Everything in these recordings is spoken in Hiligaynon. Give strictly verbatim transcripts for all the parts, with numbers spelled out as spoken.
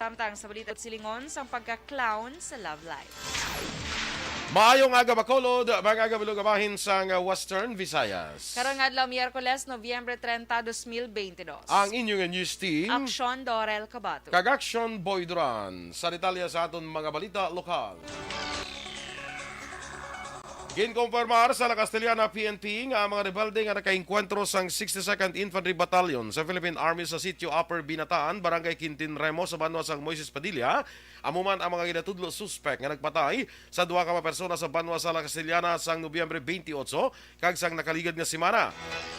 Samtang sa balita, silingon sang pagka-clown sa love life. Maayong aga, Bacolod, mga aga, bilog nga bahin sang Western Visayas. Karon nga adlaw, Miyerkules, Nobyembre treinta, dos mil beintidos. Ang inyong news team, Aksyon Dorel Cabato kag Aksyon Boy Duran. Sa detalye sa aton mga balita lokal. Ginkumpirmar sa La Castellana P N P nga ang mga rebelde nga nakaengkwentro sang sixty-second Infantry Battalion sa Philippine Army sa Sitio Upper Binataan, Barangay Quintin Remo, sa banwa sang Moises Padilla, amo man ang mga ginatudlo suspek nga nagpatay sa duha ka mga persona sa banwa sa La Castellana sang Nobyembre twenty-eight kag sang nakaligad nga semana.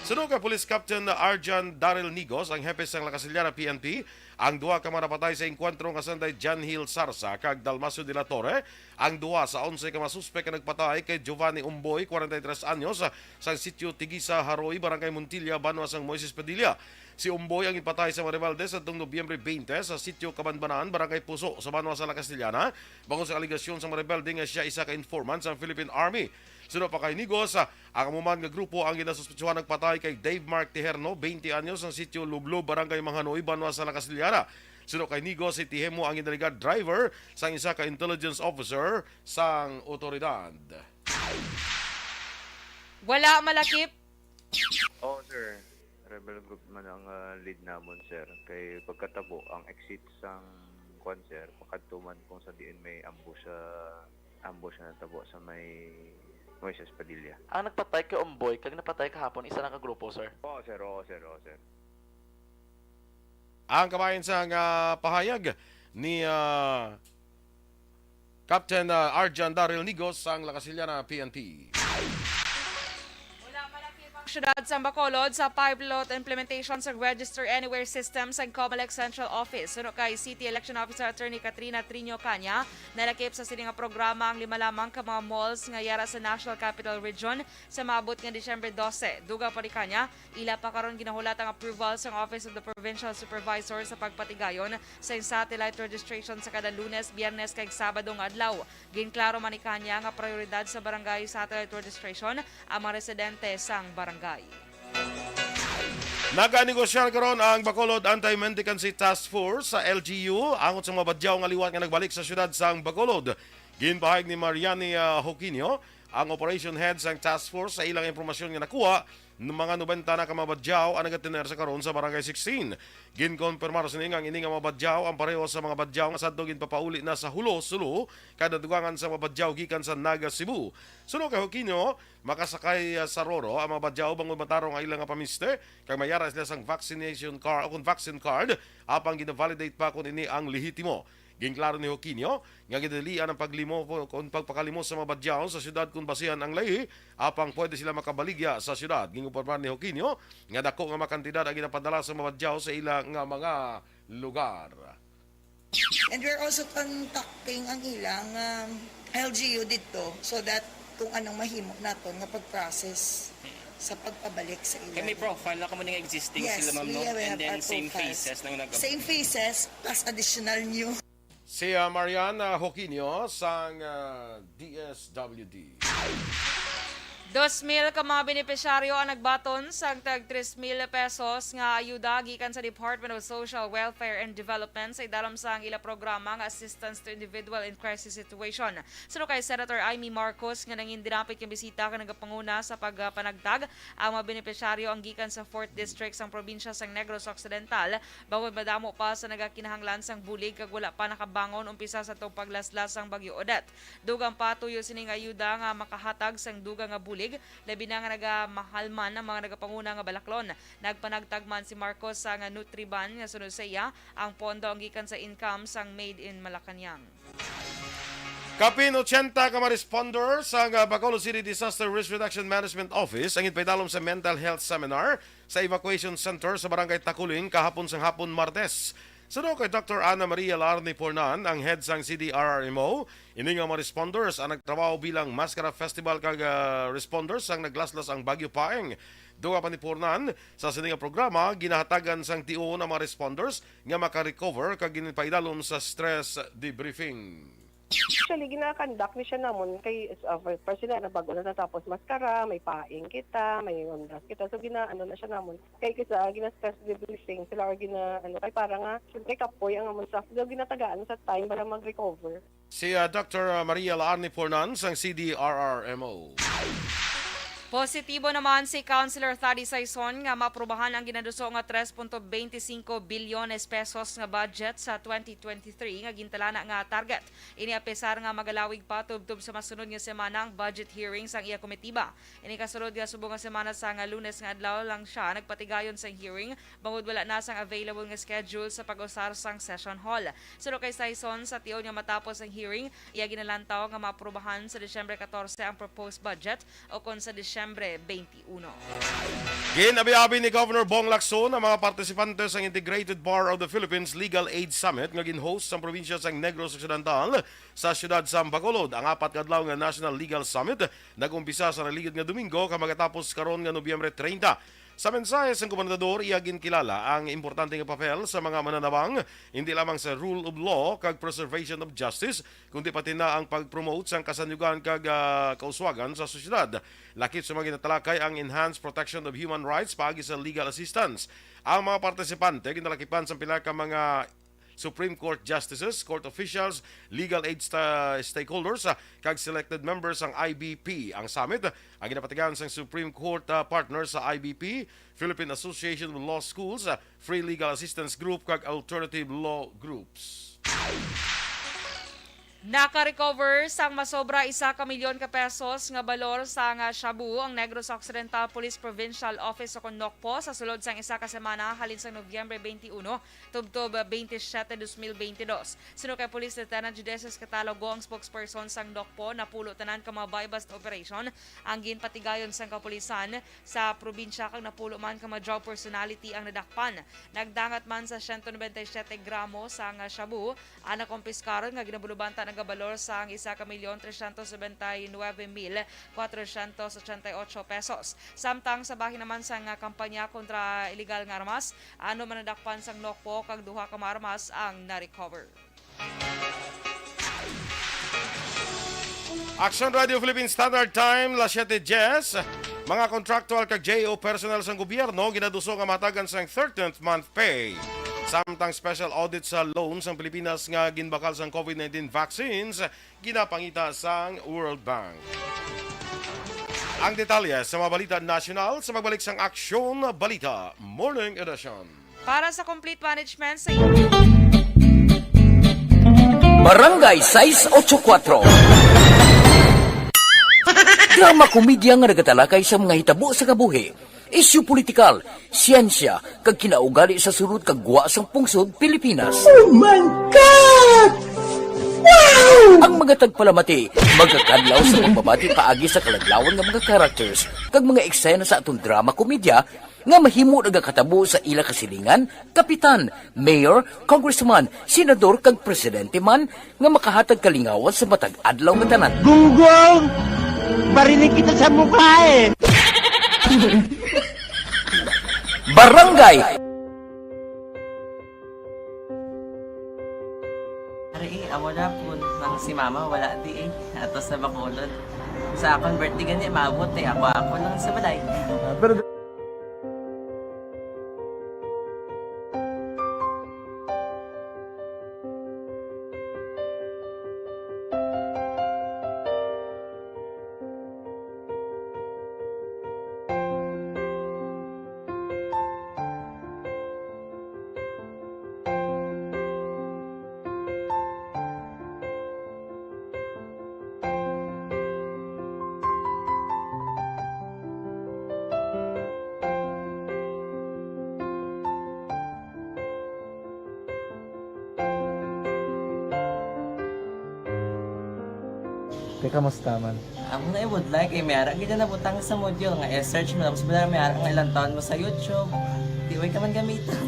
Suno kay Police Captain Arjan Daryl Nigos, ang hepe sang La Castellana P N P, ang duha ka mga napatay sa engkwentro nga sanday John Hill Sarsa kag Dalmacio de la Torre, ang duha sa onse ka mga suspek nga nagpatay kay Giovanni Umboy, kwarenta y tres anyos, sa sitio Tigisa, Haroy, Barangay Montilla, banwa sang Moises Padilla. Si Umboy ang ipatay sa mga rebelde sa tuong Nobyembre twenty sa sitio Kabanbanan, Barangay Puso, sa banwa sa La Castellana, bangod sa alegasyon sa mga rebelde nga siya isa ka informant sa Philippine Army. Suno pa kay Nigos, ang amo man nga grupo ang ginasuspetsuhan nagpatay kay Dave Mark Tijerno, twenty anyos, sa sitio Lublob, Barangay Manghanoy, banwa sa La Castellana. Suno kay Nigos, si Tihemo ang ginaliga driver sang isa ka intelligence officer sang otoridad. Wala malakip. Oo, sir. Rebel group man ang, ah, lead namon, sir. Kay pagkatabo, ang exit sang kwan, sir, pakadto man kung sa diin may ambush, ah, ambush na natabo sa may Moises Padilla. Ang nagpatay kay Umboy, kag napatay kahapon, isa na ka grupo, sir? Oo, sir. Oo, sir. Oo, sir. Ang kabahin sang, ah, pahayag ni, ah, Captain, ah, Arjan Daryl Nigos sang La Castellana P N P. Wala malakip ang siyudad sang Bacolod sa pilot implementation sa Register Anywhere system sang Comelec Central Office. Suno kay City Election Officer Attorney Katrina Triño Caña, nalakip sa sini nga programa ang lima lamang ka mga malls nga yara sa National Capital Region sa maabot nga Disyembre dose. Dugang pa ni Caña, ila pa karon ginahulat ang approval sang Office of the Provincial Supervisor sa pagpatigayon sa satellite registration sa kada Lunes, Biyernes, kag Sabado nga adlaw. Ginklaro man ni Caña nga prioridad sa barangay satellite registration ang mga residente sang barangay. Naganegosyar karon ang Bacolod Anti-Mendicancy Task Force sa L G U angot sa mga badyaw nga liwat nga nagbalik sa siyudad sang Bacolod. Ginpahayag ni Mariani, ah, Joquinio, ang operation head sang task force, sa ilang impormasyon nga nakuha, n-, mga nobenta na ka mga badyaw ang nagatener sa karon sa Barangay sixteen. Ginkonfirmar sini nga ang ini nga mga badyaw ang pareho sa mga badyaw nga sadto ginpapauli na sa Jolo, Sulu, kag nadugangan sa mga badyaw gikan sa Naga, Cebu. Suno kay Joquinio, makasakay, ah, sa Roro ang mga badyaw bangod matarong ang ilang nga pamiste, kag mayara sila sang vaccination card o kon vaccine card, apang gina-validate pa kon ini ang lehitimo. Ginklaro ni Joquinio nga gidalian ang paglimo kon pagpakalimo sa mga badyaw sa siyudad kon basihan ang layi, apang pwede sila makabaligya sa siyudad. Ginkumpirmar ni Joquinio nga dako nga mga kantidad ang ginapadala sa mga badyaw sa ila nga mga lugar. And we're also contacting ang ilang, um, L G U dito so that kung anong mahimo naton nga pag-process sa pagpabalik sa ila. Kay may profile na kamo ning existing Yes, sila, ma'am, we no? have And then our same profiles. Faces nang nag- Same faces plus additional new. Si, ah, Mariana Joquinio sang, ah, D S W D. Dos mil ka mga benepisyaryo ang nagbaton sang tag tres mil pesos nga ayuda gikan sa Department of Social Welfare and Development sa idalom sang ila programa nga Assistance to Individual in Crisis Situation. Suno kay Senator Imee Marcos nga nangin dinapit nga bisita kag nagapanguna sa pagpanagtag ang mga benepisyaryo ang gikan sa Fourth District sang probinsya sang Negros Occidental, bangod madamo pa sa nagakinahanglan sang bulig kag wala pa nakabangon umpisa sa tong paglaslas sang Bagyo Odette. Dugang pa, tuyo sini nga ayuda nga makahatag sang dugang nga bulig, labi na nga nagamahalman ang mga nagapanguna nga balaklon. Nagpanagtag man si Marcos sa nga Nutriban nga suno sa iya, ang pondo ang gikan sa income sang Made in Malacañang. Kapin ochenta ka mga responders sang, ah, Bacolod City Disaster Risk Reduction Management Office ang ginpaidalom sa mental health seminar sa evacuation center sa Barangay Taculing kahapon sang hapon, Martes. Suno kay Doctor Ana Maria Larni Pornan, ang head sang C D R R M O, ini nga mga responders ang nagtrabaho bilang Mascara Festival kag, ah, responders sang naglaslas ang Bagyo Paeng. Dugang pa ni Pornan, sa sini nga programa, ginahatagan sang tion ang mga responders nga maka-recover kag ginpaidalom sa stress debriefing. Actually, gina-conduct ni siya namon kay, uh, personal na bago na natapos maskara, may paing kita, may undas kita. So, gina-, ano na siya namon. Kay kisa, gina-stress debriefing sila or gina-, ano, kay para nga, syempre, kapoy ang amon staff. So, ginatagaan sa time para mag-recover. Si, ah, Doctor Maria Laarni Fornan sang C D R R M O. Positibo naman si Councilor Thady Saison nga maaprubahan ang ginaduso nga tres punto twenty singko bilyones pesos nga budget sa twenty twenty-three nga gintalana nga target. Ini apesar nga magalawig pa tubtob sa masunod nga semana ang budget hearing sang iya komitiba. Ini kasunod nga subong nga semana sa nga Lunes nga adlaw lang siya nagpatigayon sang hearing bangod wala na sang available nga schedule sa pag-usar sang session hall. Suno kay Saison, sa tion nga matapos ang hearing, iya ginalantaw nga maaprubahan sa Disyembre katorse ang proposed budget o kon sa Disyembre twenty-one. Gin-abi-abi ni Governor Bong Lacson ang mga partisipante sang Integrated Bar of the Philippines Legal Aid Summit nga gin-host sang probinsya sang Negros Occidental sa siyudad sang Bacolod. Ang apat ka adlaw nga National Legal Summit nag-umpisa sa naligad nga Domingo kag magatapos karon nga Nobyembre treinta. Sa mensahe sang gobernador, iya ginkilala ang importante nga papel sa mga mananabang, hindi lamang sa rule of law kag preservation of justice, kundi pati na ang pag-promote sang kasanyugan kag, ah, kauswagan sa sosyedad. Lakip sa mga ginatalakay ang enhanced protection of human rights paagi sa legal assistance. Ang mga partisipante ginalakipan sang pila ka mga Supreme Court justices, court officials, legal aid sta-, stakeholders, ah, kag selected members sang I B P. Ang summit, ah, ang ginapatigayon sang Supreme Court, ah, partner sa I B P, Philippine Association of Law Schools, ah, Free Legal Assistance Group, kag alternative law groups. Naka-recover sang masobra isa ka milyon ka pesos nga balor sang shabu ang Negros Occidental Police Provincial Office o kon NOCPO sa sulod sang isa ka semana halin sang Nobyembre twenty-one tubtob twenty-seven, dos mil veintidós. Suno kay Police Lieutenant Judesis Catalogo, ang spokesperson sang NOCPO, napulo tanan ka mga buy-bust operation ang ginpatigayon sang kapulisan sa probinsya kag napulo man ka mga drug personality ang nadakpan. Nagdangat man sa siyento nobenta y siyete gramo sang shabu ang nakompiskar nga ginabulubanta nagabalor sang isa ka milyon trescientos noventa y nueve mil cuatrocientos ochenta y ocho pesos. Samtang sa bahin naman sang kampanya kontra iligal nga armas, ano man nadakpan sang NOCPO kag duha ka mga armas ang na-recover. Action Radio Philippine Standard Time, las siete diez. Mga contractual kag J O personnel sang gobyerno ginaduso nga mahatagan sang thirteenth month pay. Samtang special audit sa loan sang Pilipinas nga ginbakal sang COVID nineteen vaccines, ginapangita sang World Bank. Ang detalye sa mga balita nasyonal sa pagbalik sang Aksyon Balita Morning Edition. Para sa complete management sa Barangay sais ocho kuatro. Drama komedya nga nagatalakay sa mga hitabo sa kabuhi, isyu politikal, siyensya, kag kinaugali sa surot kag gwa sang pungsod Pilipinas. Oh my God! Wow! Ang mga tagpalamati magakadlaw sa pagbabati paagi sa kaladlawan nga mga characters kag mga eksena sa aton drama komedya nga mahimo nagakatabo sa ila kasilingan, kapitan, mayor, congressman, senador, kag presidente man nga makahatag kalingawan sa matag adlaw nga tanan. Gunggong! Barinig kita sa mukha eh! Barangay! Ari, eh, amo na po. Ang si mama, wala di eh. Ato sa Bacolod. Sa akon birthday gani, maabot eh. Ako-ako lang sa balay. Ah, pero Te, kamusta man? Amo na, I would like, eh, may ara gid na nabutang sa module nga i-search mo, tapos wala may ara nga ilang taon mo sa YouTube. Di, way ka man gamiton.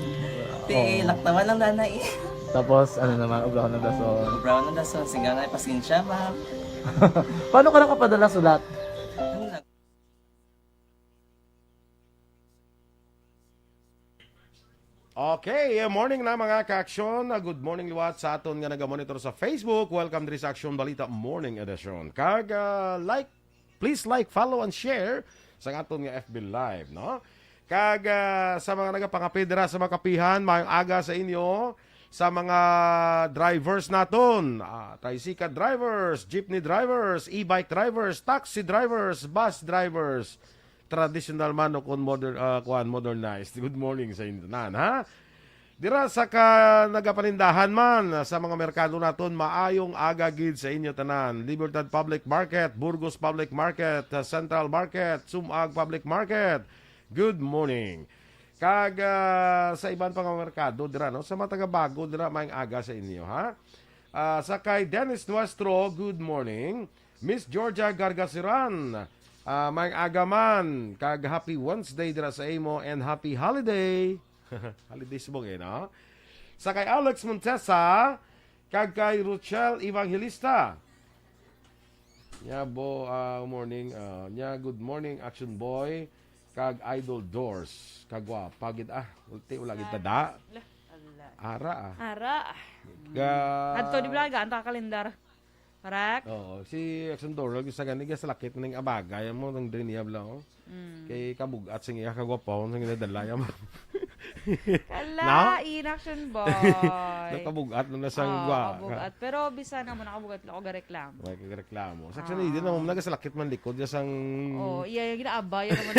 Ti, oo. Laktawan lang, danay. Tapos, ano naman, obrahon ng dason. Obrahon ng dason, singga nga, pasensya, ma'am. Paano ka nakapadala sulat? Ano lang? Okay, eh, morning na, mga ka-aksyon. Ah, good morning liwat sa aton nga nagamonitor sa Facebook. Welcome diri sa Aksyon Balita Morning Edition. Kag, ah, like, please like, follow, and share sa aton nga F B Live, no? Kag, ah, sa mga nagapangapil dira sa mga kapihan, maayong aga sa inyo. Sa mga drivers naton, ah, tricycle drivers, jeepney drivers, e-bike drivers, taxi drivers, bus drivers, traditional man o kung modern, ah, kuwan, modernized. Good morning sa inyo tanan, ha? Dira sa ka nagapanindahan man sa mga merkado naton, maayong aga gid sa inyo tanan. Libertad Public Market, Burgos Public Market, ah, Central Market, Sumag Public Market. Good morning. Kag, ah, sa iban pa nga merkado dira, no? Sa mga taga-Bago dira, maayong aga sa inyo, ha? Ah, sa kay Dennis Nuestro, good morning. Miss Georgia Gargasiran, ah, maayong aga man, kag happy Wednesday dira sa imo, and happy holiday. Holiday subong eh, no? Sa kay Alex Montesa, kag kay Rochelle Evangelista. Nya, bo, ah, morning, ah, nya, good morning, Action Boy, kag Idol Dors, kagwapa gid, ah, ulti, wala gid tada. Ala, ala. Ara, ah. Ara. Ga- Adto, di ba, gaan ta ka kalendar? Correct? Oo, si Action Dors, sa gani, gasalakit na ning abagay mo, nang diri niya, bla, oh. Mm. Kay kabugat sing iya kagwapahon sang ginadala niya, ma'am. Ala, No? in action boy. Nakabugat na na sang Oo, gwa. kabugat. Pero bisan na mo nakabugat, ako gareklamo. May kagareklamo. Sa action, Ah. hindi na mo nagasalakit man likod niya sang Oh, iya, yung ginaabaya naman.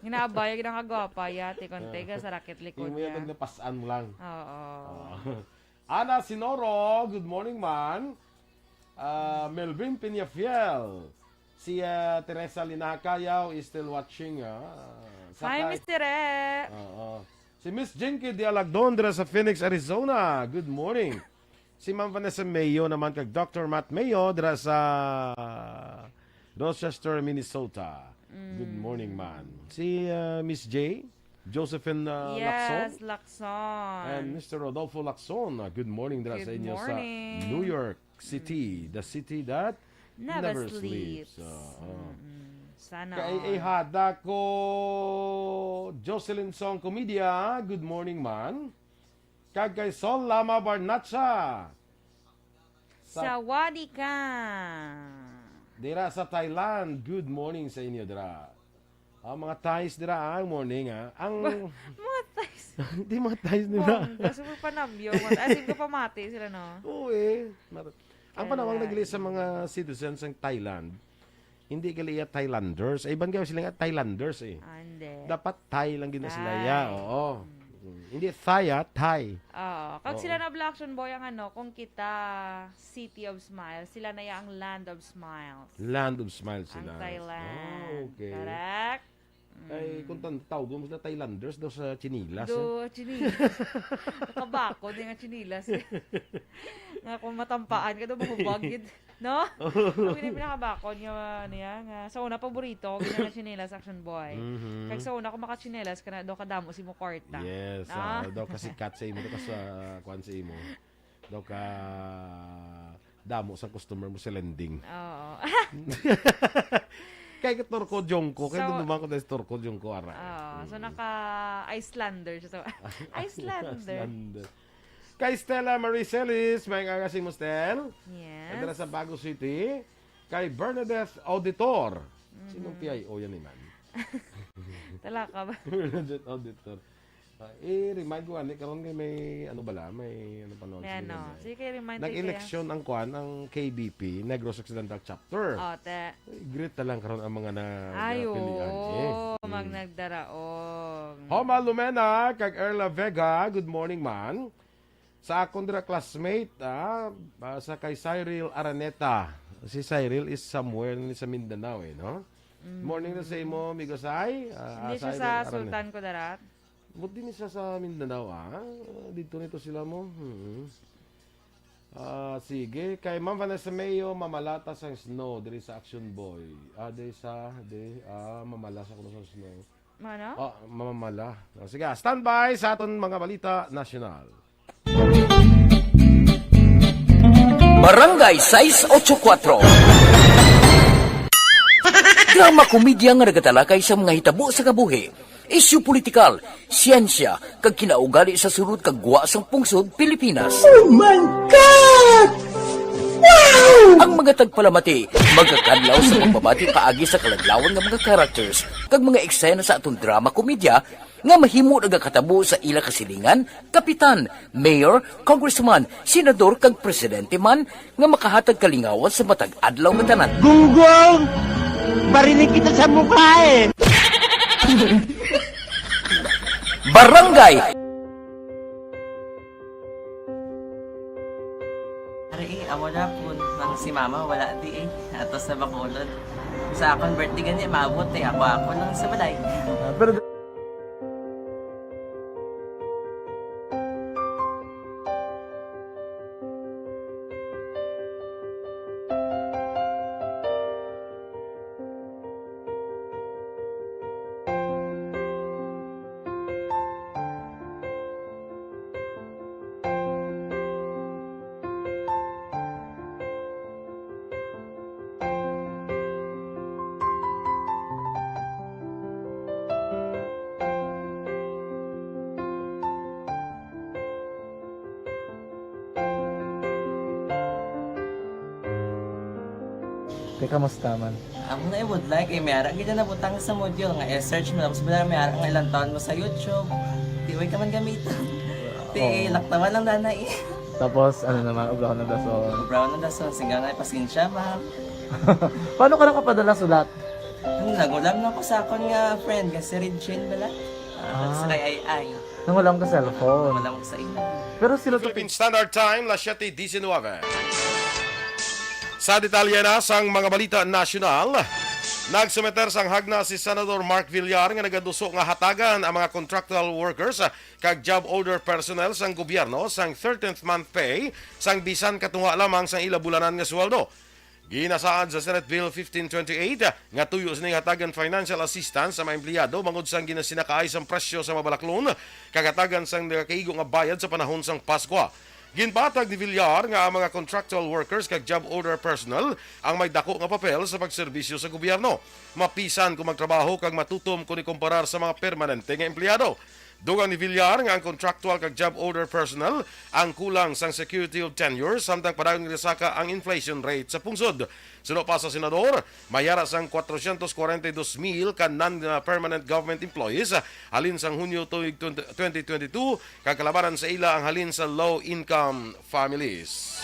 Ginaabaya, ginakagwapa, ya, ti konti, Oo. gasarakit likod Yung may niya. nagnapasan mo lang. Oo. Oo. Ana Sinoro, good morning, man. Ah, Melvin Peñafiel. Si, ah, Teresa Linacayaw is still watching, ah. Hi, Sakay. Miss Tere. Oo. Si Miss Jinky Dialagdon dira sa Phoenix, Arizona. Good morning. Si Ma'am Vanessa Mayo naman kag Doctor Matt Mayo dira sa Rochester, Minnesota. Good Mm. morning, man. Si, ah, Miss J, Josephine, ah, Yes, Lacson. Lacson. And Mister Rodolfo Lacson, ah, good morning dira Good sa inyo sa morning. New York City, Mm. the city that Never never sleeps. sleeps. Oo. Mm-mm. Sana Kay all. Ihada ko, Jocelyn Song Comedia, good morning, man. Kag kay Sol Lama Barnacha. Sa Sawadika. Dira sa Thailand, good morning sa inyo dira. Ah, mga Thais dira, ah, morning, ah. Ang Ba-, mga Thais. Di mga Thais nila. Bongga, super panabyo. Mga Thais, yung kapamati sila, no? Oo, eh. Mar-, ang panawag Thailand. nagli sa mga citizens ng Thailand, hindi gali iya Thailanders. Ay, iban ka sila nga Thailanders, eh. Ah, hindi. Dapat Thai lang gina sila, Thai. ya, oo. Mm. Mm. Hindi Thai, ah, Thai. Oo. Kag Oo. sila na Black Action Boy ang ano, kung kita City of Smiles, sila na ya ang Land of Smiles. Land of Smiles Ang sila. Thailand. Ah, okay. Correct? Ay, Mm. kung tan-, tawag mo sila Thailanders daw sa chinilas, Do, eh. chinilas. Nakabakod yung chinilas, eh. Nga kung matampaan ka daw, mahubag yun. No? Ang pinakabakod nga, ano yan, nga, sa una, paborito ko, gina nga chinilas, Action Boy. Mhm. Kag sa una, kung makachinelas ka na, daw kadamo si mo kwarta. Yes, Ah. ah, daw kasikat sa imo, daw ka sa, kuwan sa imo. Daw ka damo sa customer mo sa lending. Oo. Kay ka Turco Jongko, kay So, dun naman ko na si Turco Jongko, ara. Oo, so Mm. naka Icelander siya. So, Icelander. Icelander. Kay Stella Marie Celis, may nga si Mustel. Yes. Kadala sa Bago City. Kay Bernadette Auditor. Sinong Mhm. P I O yan, iman? Talaka ba? Bernadette Auditor. Ah, i-remind ko, ani, karon kay may, ano bala, may, ano pa noon, May sige ano. na, Sige, remind ko Nag-eleksyon kaya. ang kwan, ang K B P, Negros Occidental Chapter. Oh, te. Greet na lang karon ang mga na-, Ay, napilian, eh. oo, Mm. mag nagdaraog. Homa Lumena, kag Erla Vega, good morning, man. Sa akon dira classmate, ah, ah, sa kay Cyril Araneta. Si Cyril is somewhere ni sa Mindanao, eh, no? Mm. Morning na sa imo, amigo Sai. Ah, Hindi ah, siya Cyril sa Araneta. Sultan Kudarat? Buti ni siya sa Mindanao, ah. Dito nito sila mo. Hmm. Ah, sige. Kay Ma'am Vanessa Mayo, mamalata sang snow diri sa Action Boy. Ah, diri sa, diri, ah, mamala sa kuno sa snow. Ano? Ah, mamamala. Ah, sige, standby sa aton mga balita nasyonal. Barangay sais ocho kuatro. Drama komedya nga nagatalakay sa mga hitabo sa kabuhi. Isyu politikal, siyensya, kag kinaugali sa sulod kag gwa sang pungsod Pilipinas. Oh my God! Wow! Ang mga tagpalamati magakadlaw sa pagbabati paagi sa kaladlawan nga mga characters kag mga eksena sa aton drama komedya nga mahimo nagakatabo sa ila kasilingan, kapitan, mayor, congressman, senador, kag presidente man nga makahatag kalingawan sa matag adlaw nga tanan. Gunggong! Barinig kita sa mukha eh! Barangay! Ari eh, amo na po nang si mama wala di eh. Ato sa Bacolod. Sa akong birthday gani, maabot eh. Ako-ako lang sa balay. Ah, pero Te, kamusta man? Amo na, I would like, eh, may ara gid na nabutang sa module nga i-search mo, tapos wala may ara nga ilang taon mo sa YouTube. Di, way ka man gamiton. Ti, Oo. Laktawan lang dana eh. Tapos, ano naman, ubrahon ng dason. Ubrahon ng dason, singgaw na, pasensya, ma'am. Paano ka nakapadala sulat? Ano, nagulam na ko sa akon nga friend, nga si Regine bala. Ah, Ah. Sa kay Ay Ay. Nangulam ka cellphone. Nangulam ko sa imo. Pero sila to Philippine Standard Time, las siete diecinueve. Sa detalye na sang mga balita nasyonal, nagsumiter sang hagna si Senador Mark Villar nga nagaduso nga hatagan ang mga contractual workers kag job order personnel sang gobyerno sang thirteenth month pay sang bisan katunga lamang sang ila bulanan nga sweldo. Ginasaad sa Senate Bill fifteen twenty-eight nga tuyo sini nga hatagan financial assistance sa mga empleyado bangod sang ginasinakaay sang presyo sa mga balaklon kag hatagan sang nakaigo nga bayad sa panahon sang Paskwa. Ginpatag ni Villar nga ang mga contractual workers kag job order personnel ang may dako nga papel sa pagserbisyo sa gobyerno, mapisan kung magtrabaho kag matutom kon ikumparar sa mga permanente nga empleyado. Dugang ni Villar nga ang contractual kag job order personnel ang kulang sang security of tenure samtang padayon nga saka ang inflation rate sa pungsod. Suno pa sa senador, may ara sang cuatrocientos cuarenta y dos mil ka non-permanent government employees halin sang Hunyo tuig twenty twenty-two, kag kalabanan sa ila ang halin sa low-income families.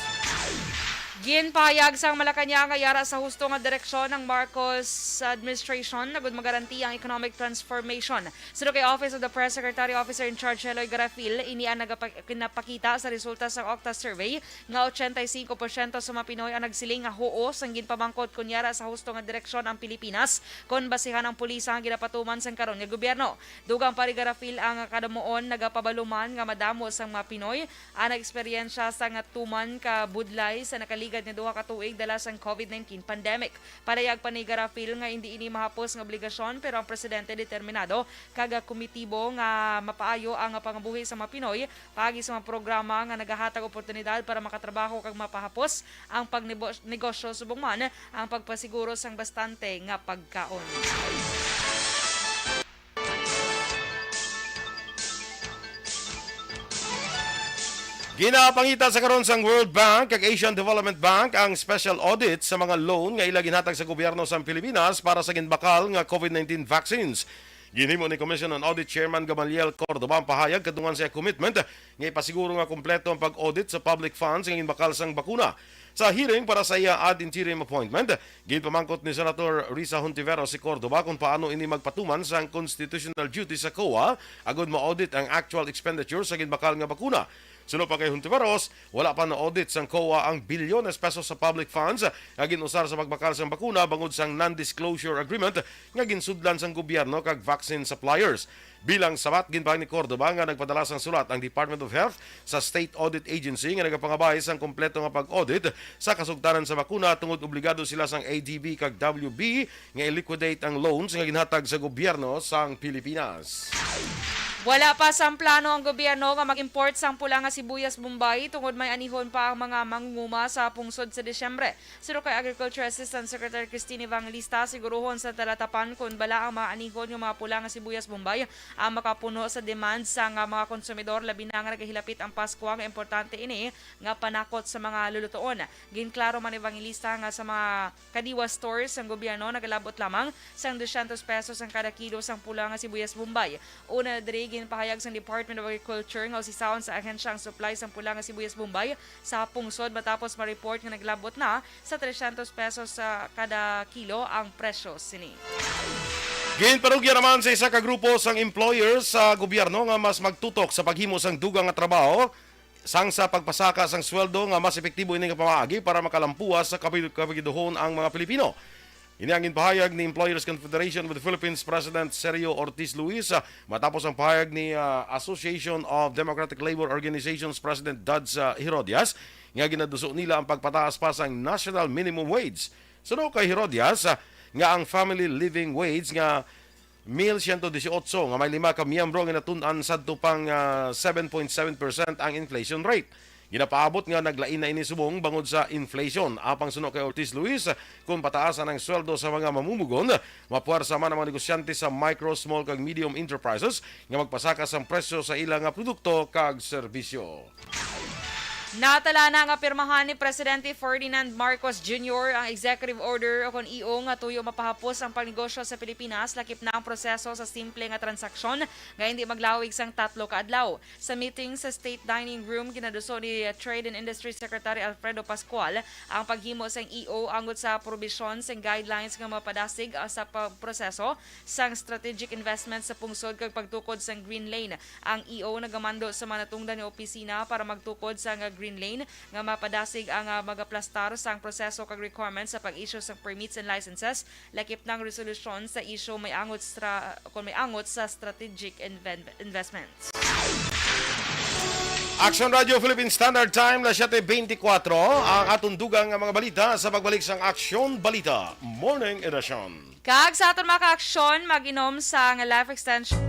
Ginpahayag sang Malacañang nga yara sa husto nga direksyon ang Marcos administration agud magarantiya ang economic transformation. Suno kay Office of the Press Secretary, Officer in Charge Heloy Garafil, ini ang nagapa-, kinapakita sa resulta sang OCTA survey nga ochenta y cinco porsyento sa mga Pinoy ang nagsiling nga huo sang ginpamangkot kon yara sa husto nga direksyon ang Pilipinas kon basihan ang pulisa nga ginapatuman sang karon nga gobyerno. Dugang pa ni Garafil, ang kadamuon nagapabaluman nga madamo sang mga Pinoy ang nag-eksperyensya sang tuman ka budlay sa nakaligad nga duha ka tuig dala sang COVID nineteen pandemic. Pahayag pa ni Garafil nga indi ini mahapos nga obligasyon, pero ang presidente determinado kag kumitibo nga mapaayo ang pangabuhi sa mga Pinoy paagi sa mga programa nga nagahatag oportunidad para makatrabaho kag mapahapos ang pagnebo-, negosyo, subong man ang pagpasiguro sang bastante nga pagkaon. Ginapangita sa karon sang World Bank kag Asian Development Bank ang special audit sa mga loan nga ila ginhatag sa gobyerno sang Pilipinas para sa ginbakal nga COVID nineteen vaccines. Ginhimo ni Commission on Audit Chairman Gamaliel Cordova ang pahayag kadungan sa iya commitment nga ipasiguro nga kompleto ang pag-audit sa public funds nga ginbakal sang bakuna. Sa hearing para sa iya ad interim appointment, ginpamangkot ni Senator Risa Hontiveros si Cordova kung paano ini magpatuman sang constitutional duty sa COA agud ma-audit ang actual expenditure sa ginbakal nga bakuna. Suno pa kay Hontiveros, wala pa na-audit sang COA ang bilyones pesos sa public funds nga gin-usar sa pagbakal sang bakuna bangod sang non-disclosure agreement nga ginsudlan sang gobyerno kag vaccine suppliers. Bilang sabat, ginpahayag ni Cordova nga nagpadala sang sulat ang Department of Health sa State Audit Agency nga nagapangabay sang kompleto nga pag-audit sa kasugtanan sa bakuna tungod obligado sila sang A D B kag W B nga i-liquidate ang loans nga ginhatag sa gobyerno sang Pilipinas. Wala pa sang plano ang gobyerno nga mag-import sang pula nga sibuyas Bombay tungod may anihon pa ang mga mangunguma sa pungsod sa Disyembre. Suno kay Agriculture Assistant Secretary Christine Evangelista, siguruhon sa talatapan kon bala ang mga anihon nga mga pula nga sibuyas Bombay ang makapuno sa demand sa nga mga konsumidor, labi na nga nagahilapit ang Pasko nga importante ini nga panakot sa mga lulutuon. Ginklaro man ni Evangelista nga sa mga Kadiwa stores sang gobyerno nagalabot lamang sang dosyentos pesos ang kada kilo sang pula nga sibuyas Bombay. Una na diri, ginpahayag sang Department of Agriculture nga usisahon sa ahensya ang supply sang pula nga sibuyas Bombay sa pungsod matapos ma-report nga naglabot na sa tresyentos pesos sa kada kilo ang presyo sini. Ginpanugya naman sa isa ka grupo sang employers sa gobyerno nga mas magtutok sa paghimo sang dugang nga trabaho sang sa pagpasaka sang sweldo nga mas epektibo ini nga pamaagi para makalampuas sa kapi-, kapigiduhon ang mga Pilipino. Ini ang ginpahayag ni Employers Confederation of the Philippines President Sergio Ortiz Luis, ah, matapos ang pahayag ni, ah, Association of Democratic Labor Organizations President Dads, ah, Herodias nga ginaduso nila ang pagpataas pa sang national minimum wage. Suno kay Herodias, ah, nga ang family living wage nga mil siyento disiotso nga may lima ka miyembro ang ginatun-an sadto pang, ah, seven point seven percent ang inflation rate. Ginapaabot nga naglain na ini subong bangod sa inflation. Apang suno kay Ortiz Luis, kung pataasan ang sweldo sa mga mamumugon, mapuwersa man ang mga negosyante sa micro, small kag medium enterprises nga magpasaka sang presyo sa ila nga produkto kag serbisyo. Natala na nga pirmahan ni Presidente Ferdinand Marcos Junior ang executive order o kon E O nga tuyo mapahapos ang pagnegosyo sa Pilipinas, lakip na ang proseso sa simple nga transaksyon nga hindi maglawig sang tatlo ka adlaw. Sa meeting sa State Dining Room, ginaduso ni Trade and Industry Secretary Alfredo Pascual ang paghimo sang E O angot sa probisyon sang guidelines nga mapadasig sa pagproseso sang strategic investment sa pungsod kag pagtukod sang Green Lane. Ang E O nagamando sa mga natungdan nga opisina para magtukod sang Green Lane nga mapadasig ang, ah, magaplastar sang proseso kag requirements sa pag-issue sang permits and licenses, lakip na ang resolusyon sa issue may angot stra-, kon may angot sa strategic inven-, investments. Action Radio Philippine Standard Time, las siyete beintikwatro. Ang atong dugang nga mga balita sa pagbalik sang Aksyon Balita Morning Edition. Kag sa aton mga ka-aksyon, mag-inom sang Life Extension.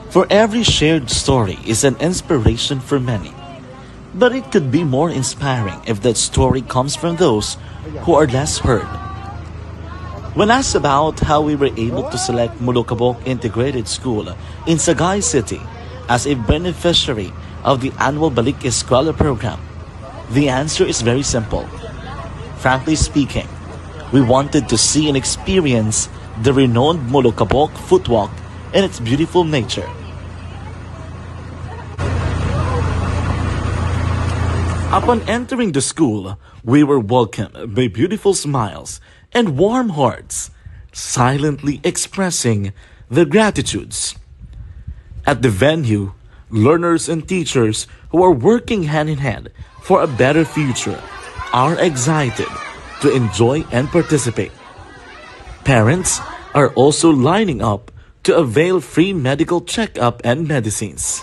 For every shared story is an inspiration for many. But it could be more inspiring if that story comes from those who are less heard. When asked about how we were able to select Molokabok Integrated School in Sagay City as a beneficiary of the annual Balik Eskwela program, the answer is very simple. Frankly speaking, we wanted to see and experience the renowned Molokabok Footwalk and its beautiful nature. Upon entering the school, we were welcomed by beautiful smiles and warm hearts, silently expressing their gratitudes. At the venue, learners and teachers who are working hand in hand for a better future are excited to enjoy and participate. Parents are also lining up to avail free medical checkup and medicines.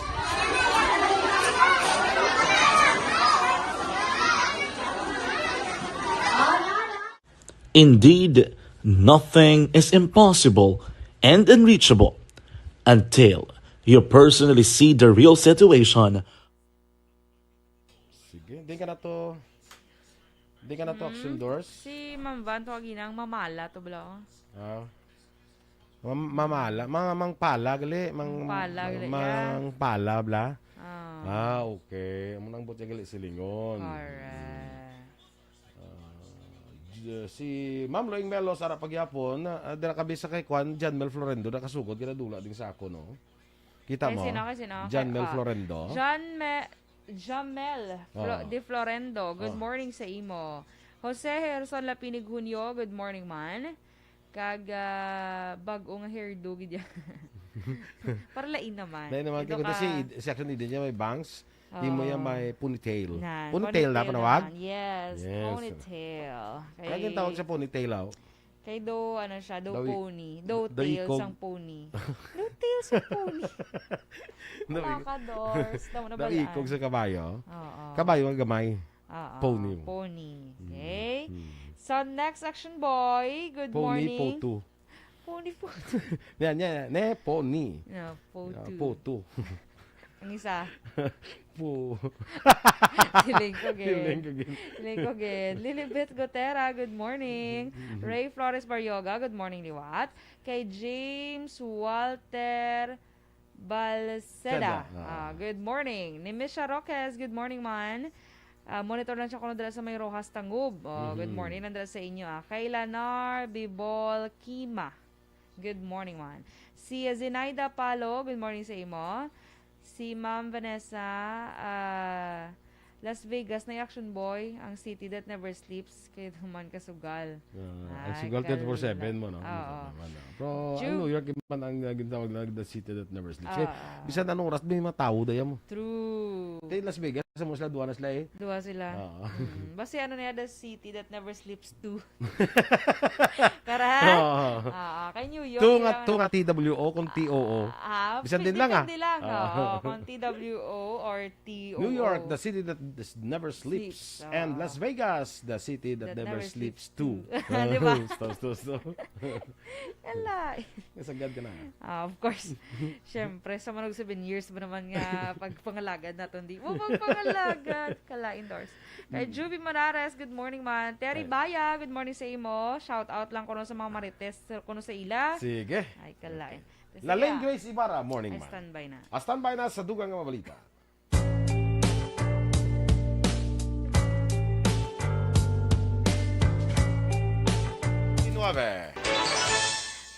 Indeed, nothing is impossible and unreachable until you personally see the real situation. Sige, di ka na to, di ka na to, Hmm? Action Doors. Si Ma'am Van to, agi nang mamala to, bala, oh. Ah. Mam-, mamala, mga mangpala, gali, mang-, Mangpala, gali, yeah. Mangpala, bla? Ah. Ah, okay. Amo nang buot gali silingon. Correct. Ah, j-, si Ma'am Loing Melo, sara pagyapon, ah, dira ka bisa kay kwan, John Mel Florendo, nakasugod, kinadula ding sa ako, no? Kita Kay mo? sino, kay sino? John Kay, Mel ah, Florendo. John Me-, Jamel Flo-, Ah. De Florendo, good Ah. morning sa imo. Jose Herson Lapinig Junio, good morning man. Kag, ah, bag-o nga hairdo gid yan. Para lain naman. Lain naman, Ido kay kundi ka si Id-, si Action Eden niya may bangs, imo yan Oh. may ponytail. Nan, Ponytail na ponytail panawag? naman. Yes, Yes. ponytail. Kaya Kay gintawag sa ponytail, aw. Kay do, ano siya, do Daw i-, pony. Do daw tails ikog. Ang pony. Do tails ang pony. Daw Wala i-, ka, Dors. Daw na daw balaan. Ikog sa kabayo. Oo. Kabayo nga gamay. Oo, Pony. Pony. Mm, Okay? mm. So, next action boy, good Pony morning. Potu. Pony Potu. Yan, yan, yan. Ne, pony. Yeah, Ah, Potu. Potu. Ang isa. Po. Siling ko, gid. Siling ko, gid. Siling ko, gid. Lilibet Gotera, good morning. Mhm. Ray Flores Barrioga, good morning, liwat. Kay James Walter Balceda. Seda, ah. Ah, good morning. Ni Misha Roques, good morning, man. Ah, monitor lang siya kuno dira sa may Roxas Tangub. Oh, good Mhm. morning lang dira sa inyo, ah. Kay Lanar Bibol Kima. Good morning, man. Si Zenaida Palo, good morning sa imo. Si Ma'am Vanessa, ah, Las Vegas na action boy, ang city that never sleeps. Kay naman kasugal. Ah, ang Ay, sugal kal-, twenty-four seven mo, no? Oo. Tama, no? Pero ang Ju- New York man ang, uh, gintawag na the city that never sleeps. Eh, Oo. bisan anong oras, may mga tao daya mo. True. Kay Las Vegas, sa mo sila, duwa na sila eh. Duwa sila. Oo. Mm. Basta ano na yan, the city that never sleeps too. Correct? Oo. Ah, kay New York, Two nga, kailangan two nga T W O kung T O O. Ah, Bisan din lang, ah. depende lang, Ah. oo, kung T W O or T O O. New York, the city that is never sleeps. Sleeps, And ah. Las Vegas, the city that That never never sleeps sleeps too. too. Di ba? Gusto, gusto, gusto. Ala. Nasagad ka na. Ah, of course. Siyempre, sa manog seven years ba naman nga pagpangalagad naton di? Wa pagpangalagad. Kalain, Dors. Kay Mm. Juvie Monares, good morning, man. Terry Ay. Baya, good morning sa imo. Shout out lang kuno sa mga Marites, kuno sa ila. Sige. Ay, kalain. Okay. Sige, Laling ah. Grace Ibarra, morning, Ay, man. Standby na. Ah, standby na sa dugang nga mga balita. Nuebe.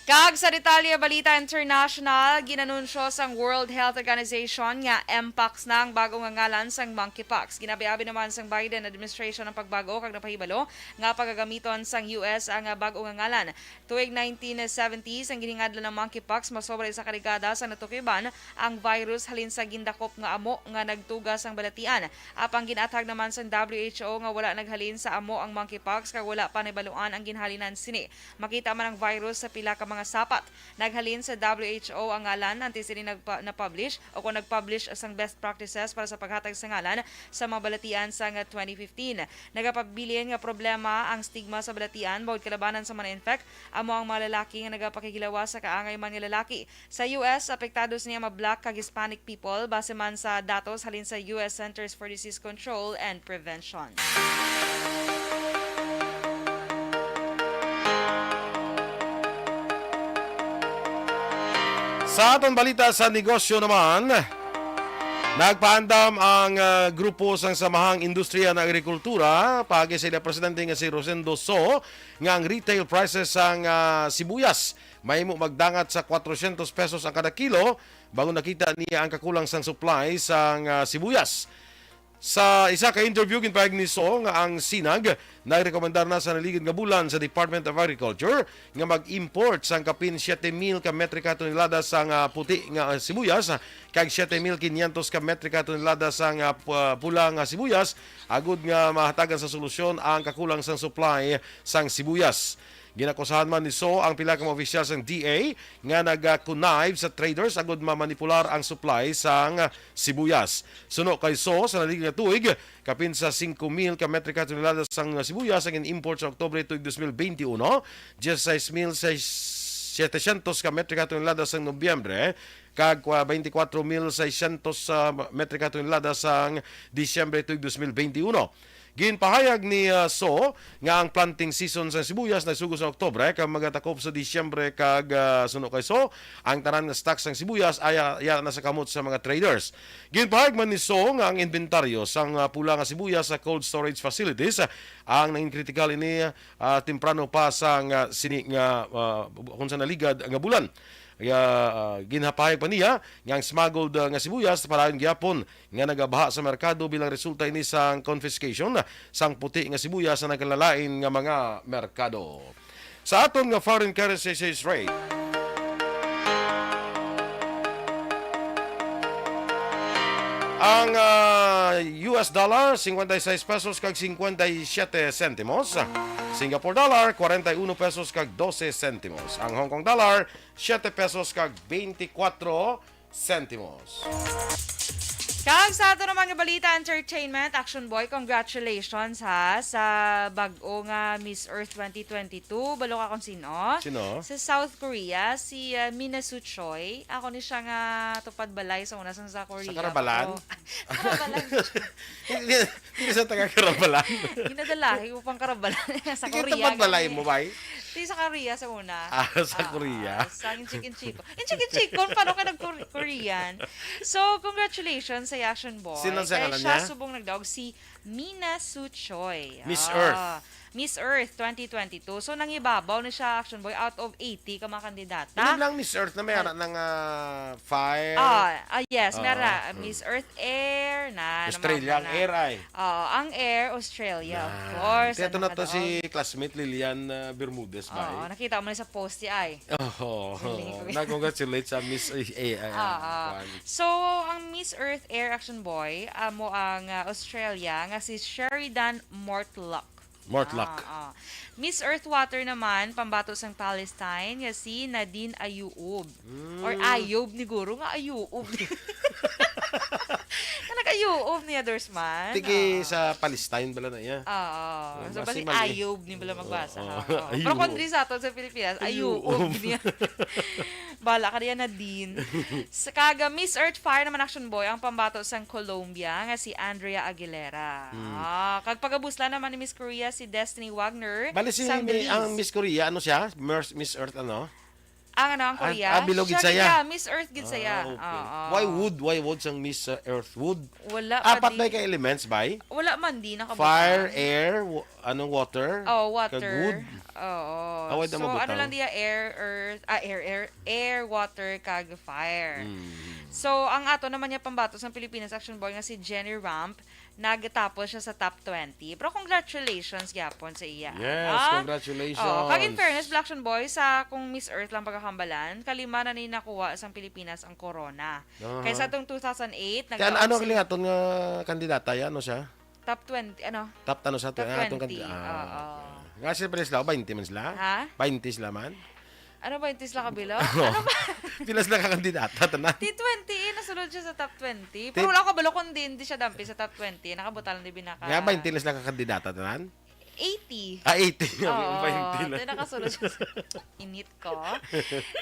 Kag sa detalye, balita international, ginanunsyo sang World Health Organization nga Mpox na ang bag-o nga ngalan sang monkeypox. Ginabi-abi naman sang Biden administration ang pagbag-o kag napahibalo nga pagagamiton sang U S ang bag-o nga ngalan. Tuig nineteen seventies, ang ginhingadlan nga monkeypox masobra isa ka dekada sang natukyoban ang virus halin sa gindakop nga amo nga nagtuga sang balatian. Apang gin-athag naman sang W H O nga wala naghalin sa amo ang monkeypox kag wala pa nahibaluan ang ginhalinan sini. Makita man ang virus sa pila ka mga sapat. Naghalin sa W H O ang ngalan antes sini nagpa-, na-publish o kung nag-publish sang best practices para sa paghatag sa ngalan sa mga balatian sang twenty fifteen. Nagapabilin nga problema ang stigma sa balatian, bangod kalabanan sa mga na-infect amo ang mga lalaki nga nagapakighilawas sa kaangay man nga lalaki. Sa U S, apektado sini ang mga Black kag Hispanic people, base man sa datos halin sa U S Centers for Disease Control and Prevention. Sa aton balita sa negosyo naman, nagpaandam ang, ah, grupo sang Samahang Industriya ng Agrikultura, paagi sa ila presidente nga si Rosendo So, nga ang retail prices sang, ah, sibuyas mahimo magdangat sa kwatrocientos pesos ang kada kilo, bangod nakita niya ang kakulang sang supply sang, ah, sibuyas. Sa isa ka interview, ginpahayag ni So nga ang sinag nagrekomendar na sa naligid nga bulan sa Department of Agriculture nga mag-import sang kapin siete mil ka metrika tonelada sang, ah, puti nga, ah, sibuyas, ah, kag siete mil quinientos ka metrika tonelada sang, ah, pu-, ah, pula nga sibuyas, agud nga mahatagan sa solusyon ang kakulang sang supply sang sibuyas. Ginakusahan man ni So ang pila ka mga opisyal sang D A nga nag-connive sa traders agud mamanipular ang supply sang sibuyas. Suno kay So, sa naligid nga tuig, kapin sa singko mil ka metrika tonelada sang sibuyas ang in-import sa Oktubre tuig dos mil benti uno, dieciséis mil setecientos ka metrika tonelada sang Nobyembre, kag, ah, twenty-four mil seiscientos, ah, metrika tonelada sang Disyembre tuig dos mil benti uno. Ginpahayag ni, ah, So nga ang planting season sa sibuyas nagsugo sa Oktubre kag magatakop sa Disyembre kag, ah, suno kay So, ang tanan nga stock sang sibuyas aya, aya na sa kamot sa mga traders. Ginpahayag man ni So nga ang inventaryo sang, ah, pula nga sibuyas sa cold storage facilities, ah, ang nangin kritikal ini, ah, temprano pa sang, ah, sini nga, ah, kung sa naligad nga bulan. Kaya, ah, ginhapayag pa niya nga ang smuggled, ah, nga sibuyas padayon gyapon nga nagabaha sa merkado bilang resulta ini sang confiscation sang puti nga sibuyas sa nagkalalain nga mga merkado. Sa aton nga foreign currency exchange rate, Ang, ah, U S dollar, cincuenta y seis pesos kag cincuenta y siete centimos. Singapore dollar, cuarenta y uno pesos kag doce centimos. Ang Hong Kong dollar, siete pesos kag veinticuatro centimos. Kag sa ato naman nga balita, entertainment, Action Boy, congratulations ha sa bag-o nga Miss Earth twenty twenty-two. Balo ka kung sino? Sino? Sa South Korea, si uh, Mina Suchoi. Ako ni siya nga tupad balay sa una sa, sa Korea. Sa Karabalan? Ako. Karabalan. Hindi, hindi sa taga Karabalan. Ginadalahi ko pang Karabalan. Sa Sige, Korea. tupad balay gani. Mo, bay? Di sa Korea sa una. Ah, sa Ah, Korea. ah, sa chicken chicken. Yung chicken chicken, paano ka nag-Korean? So, congratulations sa Action Boy. Sino sa Kay ngalan siya niya? Subong nagdaog si Mina Suchoi. Miss Ah, Earth. Miss Earth twenty twenty-two. So, nangibabaw na siya, Action Boy, out of eighty ka mga kandidata. Hindi lang Miss Earth na may ara ng ah, fire. Ah, ah, yes, Ah, meron. mm. Miss Earth Air na. Australia ang namang mga- air ay. Oo, ang Air Australia, of Ah, course. Ito Ang na to si nakadaog. Classmate Lilian ah, Bermudez Oo, ba? nakita mo na sa post si ay. Oh, Galing ko. na-congratulate sa Miss eh, eh, ah, Ah, ah. kwan. So, ang Miss Earth Air Action Boy, amo ang ah, Australia, nga si Sheridan Mortlock. Mortlock. Ah, ah. Miss Earth Water naman, pambato sang Palestine, nga si Nadine Ayub. Or Ayub ni Guro, nga Ayub. Nga nag-Ayub ni others man. Tigi Oo. sa Palestine bala na iya. Oo. Oh, So, basi basi mali. Ayub ni bala magbasa. Oo. Oo. Ayub. Pero kung di sa ato sa Pilipinas, Ayub. Ayub niya. Bala ka diyan, Nadine. Sa kaga Miss Earth Fire naman, Action Boy, ang pambato sang Colombia nga si Andrea Aguilera. Hmm. Ah, kag pagabusla naman ni Miss Korea si Destiny Wagner Bali si sang Mi- Belize. ang Miss Korea, ano siya? Miss, Miss Earth, ano? Ang ano, ang Ah, Korea? ah, bilog gid Siya saya. gid, Miss Earth gid saya. Ah, okay. Oo. Why wood? Why wood sang Miss uh, Earth? Wood? Wala Apat pa na di. ka elements, bay? Wala man di nakabutang. Fire, air, wa- ano, water? Oh, Kag water. Wood? Oo. Away na So, mabutang. Ano lang diya, air, earth, ah, air, air, air, water, kag fire. Mm. So, ang ato naman niya pambato sa Pilipinas Action Boy nga si Jenny Ramp, nagtapos siya sa top twenty. Pero congratulations gyapon sa iya. Yes, Ah? congratulations. Oh, kag in fairness, Black Action Boy, sa kung Miss Earth lang pagkakambalan, kalima na ni nakuha sang Pilipinas ang corona. Aha. Kay sa atong two thousand eight, Kaya nagdaog ano si ang atong ah, kandidata yan? Ano siya? Top twenty, ano? Top ano sa Top atong twenty, kandidata? oo. Nga sila pala sila, twenty man sila? Ha? Twenty sila man? Ano ba yung tisla kabilo? Pila sila ka kandidata, tanan? T twenty, eh, nasulod siya sa top twenty. Ti- Pero wala ko balo kung di, hindi siya dampi sa top twenty. Nakabuta lang di binaka. Nga, twenty na sila ka kandidata, tanan? Eighty. Ah, eighty. Oo, Twenty na. Di nakasulod siya sa init ko.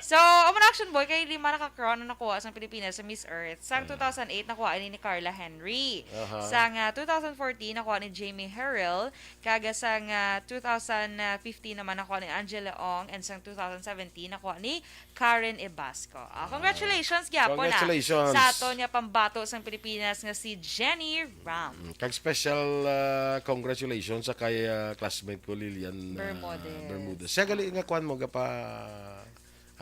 So, amo na Action Boy, kay lima na ka crown na nakuha sa Pilipinas sa Miss Earth. Sang two thousand eight, nakuha ini ni Carla Henry. Aha. Sang ah, two thousand fourteen, nakuha ni Jamie Harrell. Kaga sang ah, two thousand fifteen naman, nakuha ni Angela Ong. And sang two thousand seventeen, nakuha ni Karen Ibasco. Ah, congratulations gyapon, ah, Congratulations. Sa aton nga pambato sang Pilipinas nga si Jenny Ram. Mm, kag special ah, congratulations sa kay ah, classmate ko, Lilian ah, Bermudez. Bermudez. Siya gali nga kwan mo gapa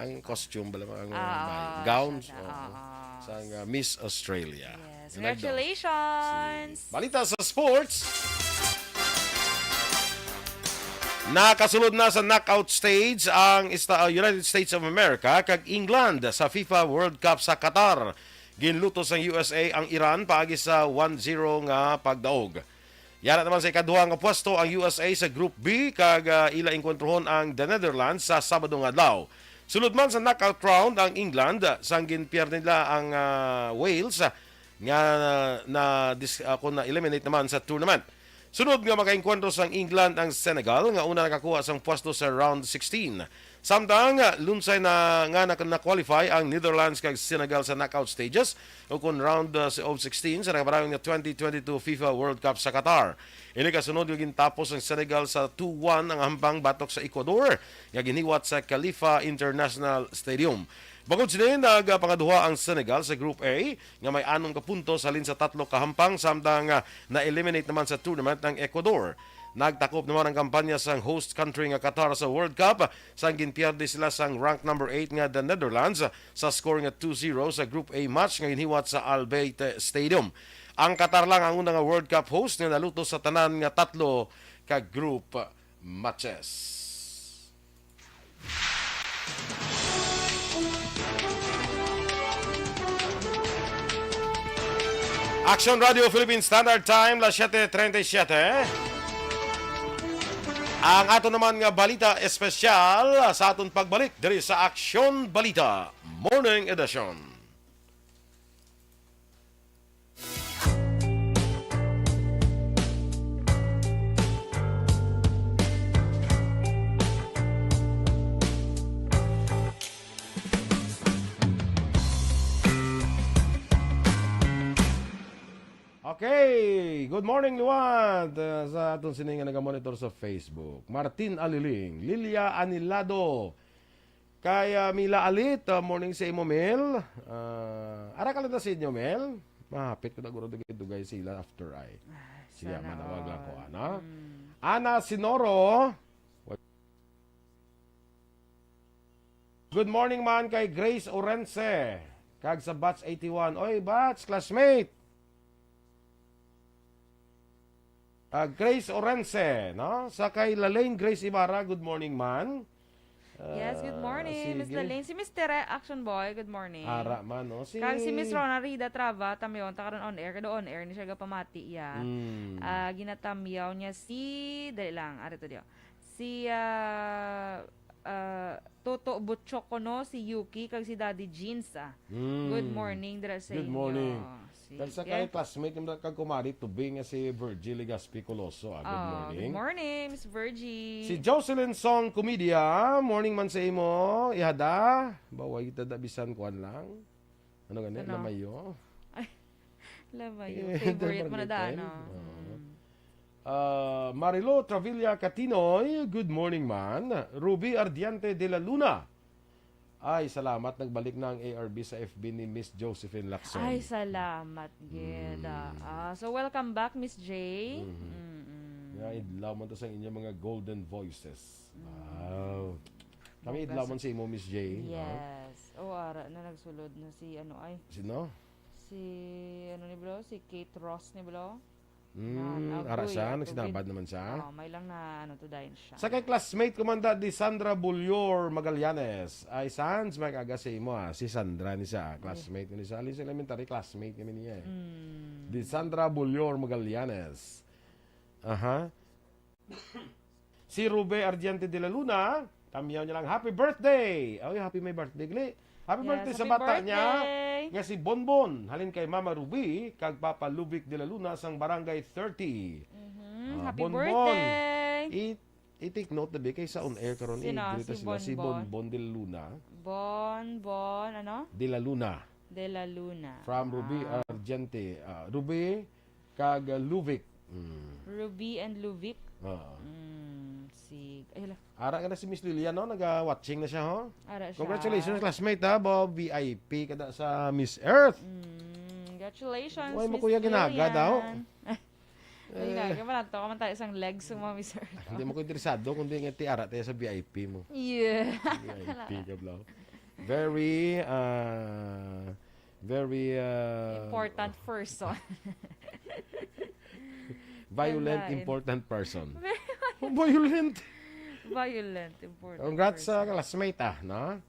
ang costume bala ang Ah, gowns siya na, oo. Oo. Sang ah, Miss Australia. Yes. Nagdaw. Congratulations. Balita sa sports. Nakasulod na sa knockout stage ang esta- uh, United States of America kag England sa FIFA World Cup sa Qatar. Ginluto sang U S A ang Iran paagi sa one zero nga pagdaog. Yara naman sa ikaduha nga pwesto ang U S A sa Group B kag uh, ila engkwentrohon ang The Netherlands sa Sabado nga adlaw. Sulod man sa knockout round ang England uh, sang ginpierde nila ang uh, Wales uh, nga na, na, dis, uh, kung na-eliminate naman sa tournament. Sunod nga makaengkwentro sang England ang Senegal nga una nakakuha sang pwesto sa round sixteen. Samtang lunsay na nga na, na-qualify ang Netherlands kag Senegal sa knockout stages o kon round uh, of sixteen sa nakapadayon nga twenty twenty-two FIFA World Cup sa Qatar. Ini kasunod nga gintapos ang Senegal sa two one ang hampang batok sa Ecuador nga ginhiwat sa Khalifa International Stadium. Bangod sini, nagapangaduha ang Senegal sa Group A nga may anom ka puntos halin sa tatlo ka hampang, samtang ah, na-eliminate naman sa tournament ang Ecuador. Nagtakop naman ang kampanya sang host country nga Qatar sa World Cup sang ginpierde sila sang rank number eight nga The Netherlands sa score nga two zero sa Group A match nga ginhiwat sa Al Bayt Stadium. Ang Qatar lang ang una nga World Cup host nga naluto sa tanan nga tatlo ka group matches. Action Radio Philippine Standard Time, las siete treinta y siete. Ang ato naman nga balita espesyal sa aton pagbalik diri sa Action Balita Morning Edition. Okay, good morning liwat, uh, sa aton sini nga nagamonitor sa Facebook. Martin Aliling, Lilia Anilado, kay, uh, Mila Alit, uh, morning sa imo, Mel. Uh, ara ka lang na sa inyo, Mel. Mahapit ko na guro dugay-dugay sila after ay. Ah, siya sana manawag lang ko, all. Ana. Mm. Ana Sinoro. Good morning man kay Grace Orense, kag sa batch eighty-one. Oy, batch, classmate. Ah, Grace Orense, no? Sa kay Lalaine Grace Ibarra, good morning man. Yes, good Ah, morning, Miss sige. Lalaine. Si Mister Action Boy, good morning. Ara man, no? Si Kag si Miss Rona Rida Trava, tamyaw ta karon on air, kada on air ni siya gapamati iya. Mm. Ah, ginatamyaw niya si, dali lang, ari to diyo. Si, ah, ah, Toto Butchok ko, no, si Yuki, kag si Daddy Jeans, ah. Mm. Good morning dira sa Good inyo. Morning. Sige. Kag sa kay classmate nimo kag kumari to be nga si Virgie Legaspi Coloso, ah. Good Oh, morning. Good morning, Miss Virgie. Si Jocelyn Song Comedia, morning man sa imo. Ihada, baway kita da bisan kuan lang. Ano gani? Ano? Lamayo. Ay, lamayo. Eh, Favorite mo na daan, time. No? Oo. Mm. Ah, Marilo Travilla Catinoy, good morning man. Ruby Ardiente de la Luna. Ay, salamat. Nagbalik na ang A R B sa F B ni Miss Josephine Lacson. Ay, salamat, gid, ah. Mm. Ah, so, welcome back, Miss J. Mhm. Mm-mm. Nga, idlaw man to sa inyong mga golden voices. Mm. Wow. Kami Bongga idlaw sa man sa imo, Miss J, no? Yes. Oh, ara na nagsulod na si, ano, ay. Sino? Si, ano ni bro? Si Kate Ross ni bro? Mm, Nan, ara agoy, siya, ato, nagsinabad gid. Naman siya. Oh, may lang na, ano, to dayon siya. Sa kay classmate ko man da, di Sandra Bullor Magallanes. Ay, Sans, may aga sa imo, ah. Si Sandra ni siya, Ay. Classmate ni sa, alin sa elementary, classmate kami niya, eh. Mm. Di Sandra Bullor Magallanes. Aha. Si Rube Ardiente de la Luna, tamyaw niya lang, "Happy birthday!" Ay, happy my birthday, gali. Happy Yes, birthday sa happy bata niya birthday! Nga si Bonbon, halin kay Mama Ruby, kag Papa Lubic de la Luna, sang Barangay thirty. Mhm, Ah, happy Bonbon. Birthday! I, i-take note na, be, kay sa on air karon, Sino? I-greet Si sila. Si Bonbon. Bonbon de la Luna. Bonbon, ano? De la Luna. De la Luna. From Ruby Ah. Ardiente. Ah, Ruby, kag, uh, Luvic. Mm. Ruby and Luvic. Oo. Mm, si, ay, hala. Ara nga na si Miss Lilian, no? Naga-watching na siya, ho? Ara siya. Congratulations, classmate, ha? Bo, V I P ka da sa Miss Earth. Mm, congratulations, Uy, mo Miss kuya ginaga Lilian. Daw. Ay, Eh. Nga, kaya man to, kaman tayo isang leg sa mga Miss Earth. Hindi mo ko interesado, kundi nga tiara tayo sa V I P mo. Yeah. V I P ka, bro. Very, uh, very, uh, Important person. Violent, Wala, eh. Important person. Very Oh, violent. Violent, important Congrats sa person. Classmate, ah, no?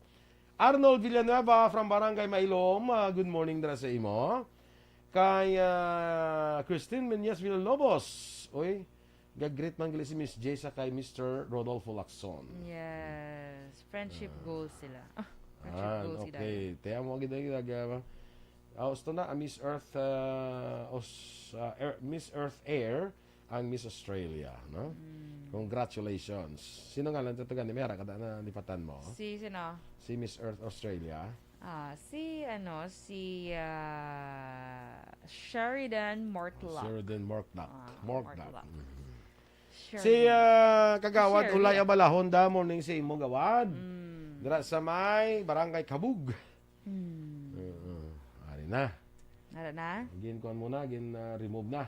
Arnold Villanueva from Barangay Mailom, ah, good morning dira sa imo. Kay, ah, Christine Menyes Villalobos. Uy, gag-greet man gali si Miss J sa kay Mister Rodolfo Lacson. Yes, friendship Ah. Goals sila. Ah, friendship Ah, goals sila. Okay. Te amo gid ang ginagawa. Ah, gusto na, ah, Miss Earth, ah, os-, ah, Air, Miss Earth Air, ang Miss Australia, no? Mm. Congratulations. Sino nga lang ito gani? May ara ka na nalipatan mo? Si sino? Si Miss Earth Australia. Ah, si, ano, si, ah, Sheridan Mortlock. Sheridan Mortlock. Ah, Mortlock. Mortlock. Mhm. Sheridan. Si, ah, Kagawad Sheridan. Ulay Abalahon, da, morning sa imo, Gawad. Mm. Dira sa may Barangay Kabug. Mm. Oo. Ari na. Ara na? Ginkuan mo na, gin, ah, remove na.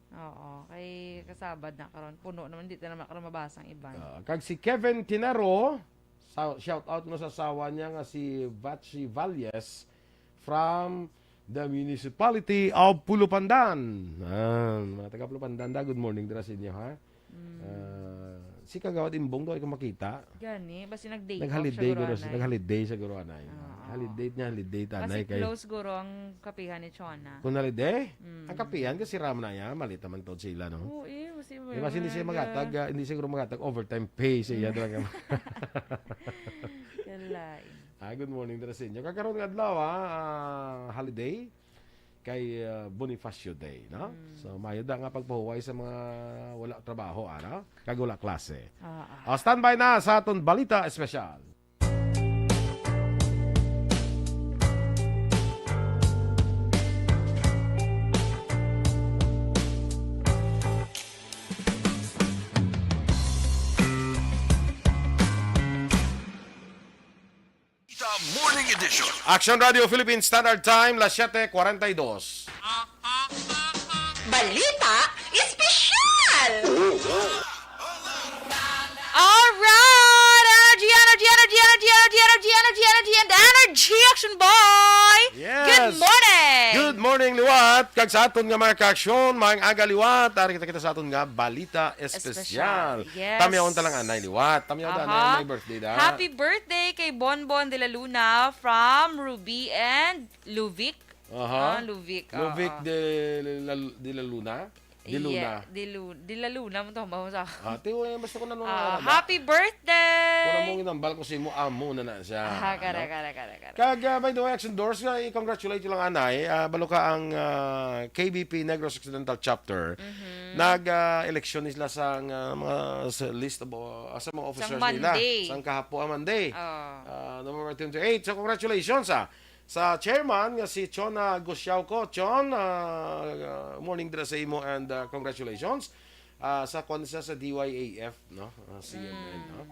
Oo, kay kasabad na karon. Puno naman, di na naman karon mabasa ang iban. Ah, kag si Kevin Tinaro, sa, shout out mo sa asawa niya nga si Vachi Valles from the municipality of Pulupandan. Ah, mga taga Pulupandan da, good morning dira sa inyo, ha? Mm. Ah, si Kagawad Imbong daw, ay ko makita. Gani, basi nag-day off siya, Nag-holiday, guro, guro, anay. Nag-holiday siya, guro, anay. Ah. Holiday niya, holiday, Kasi tanay kay close guro ang kapihan ni Chona. Kung holiday, Mm. ang kapihan, kasi ram na niya, malita man to sila, no? Oo, eh, kasi Di ba, hindi siya mga magatag, ah, hindi siguro magatag overtime pay sa iya, Mm. talaga. Kalain. Ah, good morning dira sa inyo. Kakaron nga adlaw, ah, ah, holiday kay, ah, Bonifacio Day, no? Mm. So, mayo da nga pagpahuway sa mga wala trabaho, ano? Kag wala klase. Ah, ah. Ah, standby na sa aton balita espesyal. Sa Morning Edition. Action Radio Philippines Standard Time, las siete cuarenta y dos. Balita Espesyal! Alright! Energy, energy, energy, energy, energy, energy, energy, energy, and energy, Action Boy! Yes! Good morning! Good morning, liwat! Kag sa aton nga mga kaaksyon, maayong aga, liwat. Ari kita, kita sa aton nga balita espesyal. Espesyal, yes. Tamyaon ta lang, anay, liwat. Tamyaon ta, Aha. anay, may birthday da. Happy birthday kay Bonbon de la Luna from Ruby and Luvic. Aha. Ah, Luvic, Luvic oo. de la, de la Luna? De Luna. Yeah, de Lu-, de la Luna mo to, mo sa Ah, tiyo, eh, basta kung ano Ah, nga happy birthday! Kung ano mong inambal ko sa imo, amo na na siya, Ah, kare, ano? kare, kare, kare. Kag, ah, by the way, Action Doors, nga, i-congratulate ko lang, anay. Ah, balo ka ang, ah, K B P Negros Occidental Chapter. Mhm. Nag, ah, eleksyon sila sa, ah, mga, sa list of, ah, sa mga Sa officers nila. Monday. Sa kahapo, ah, Monday. Oh. Ah, November twenty-eight. So, congratulations, ah. Sa chairman nga si Chona Gusiao ko. Chon, ah, ah, morning dira sa imo and, ah, congratulations. Ah, sa kwan siya sa D Y A F, no? Ah, C M N, Mm. no?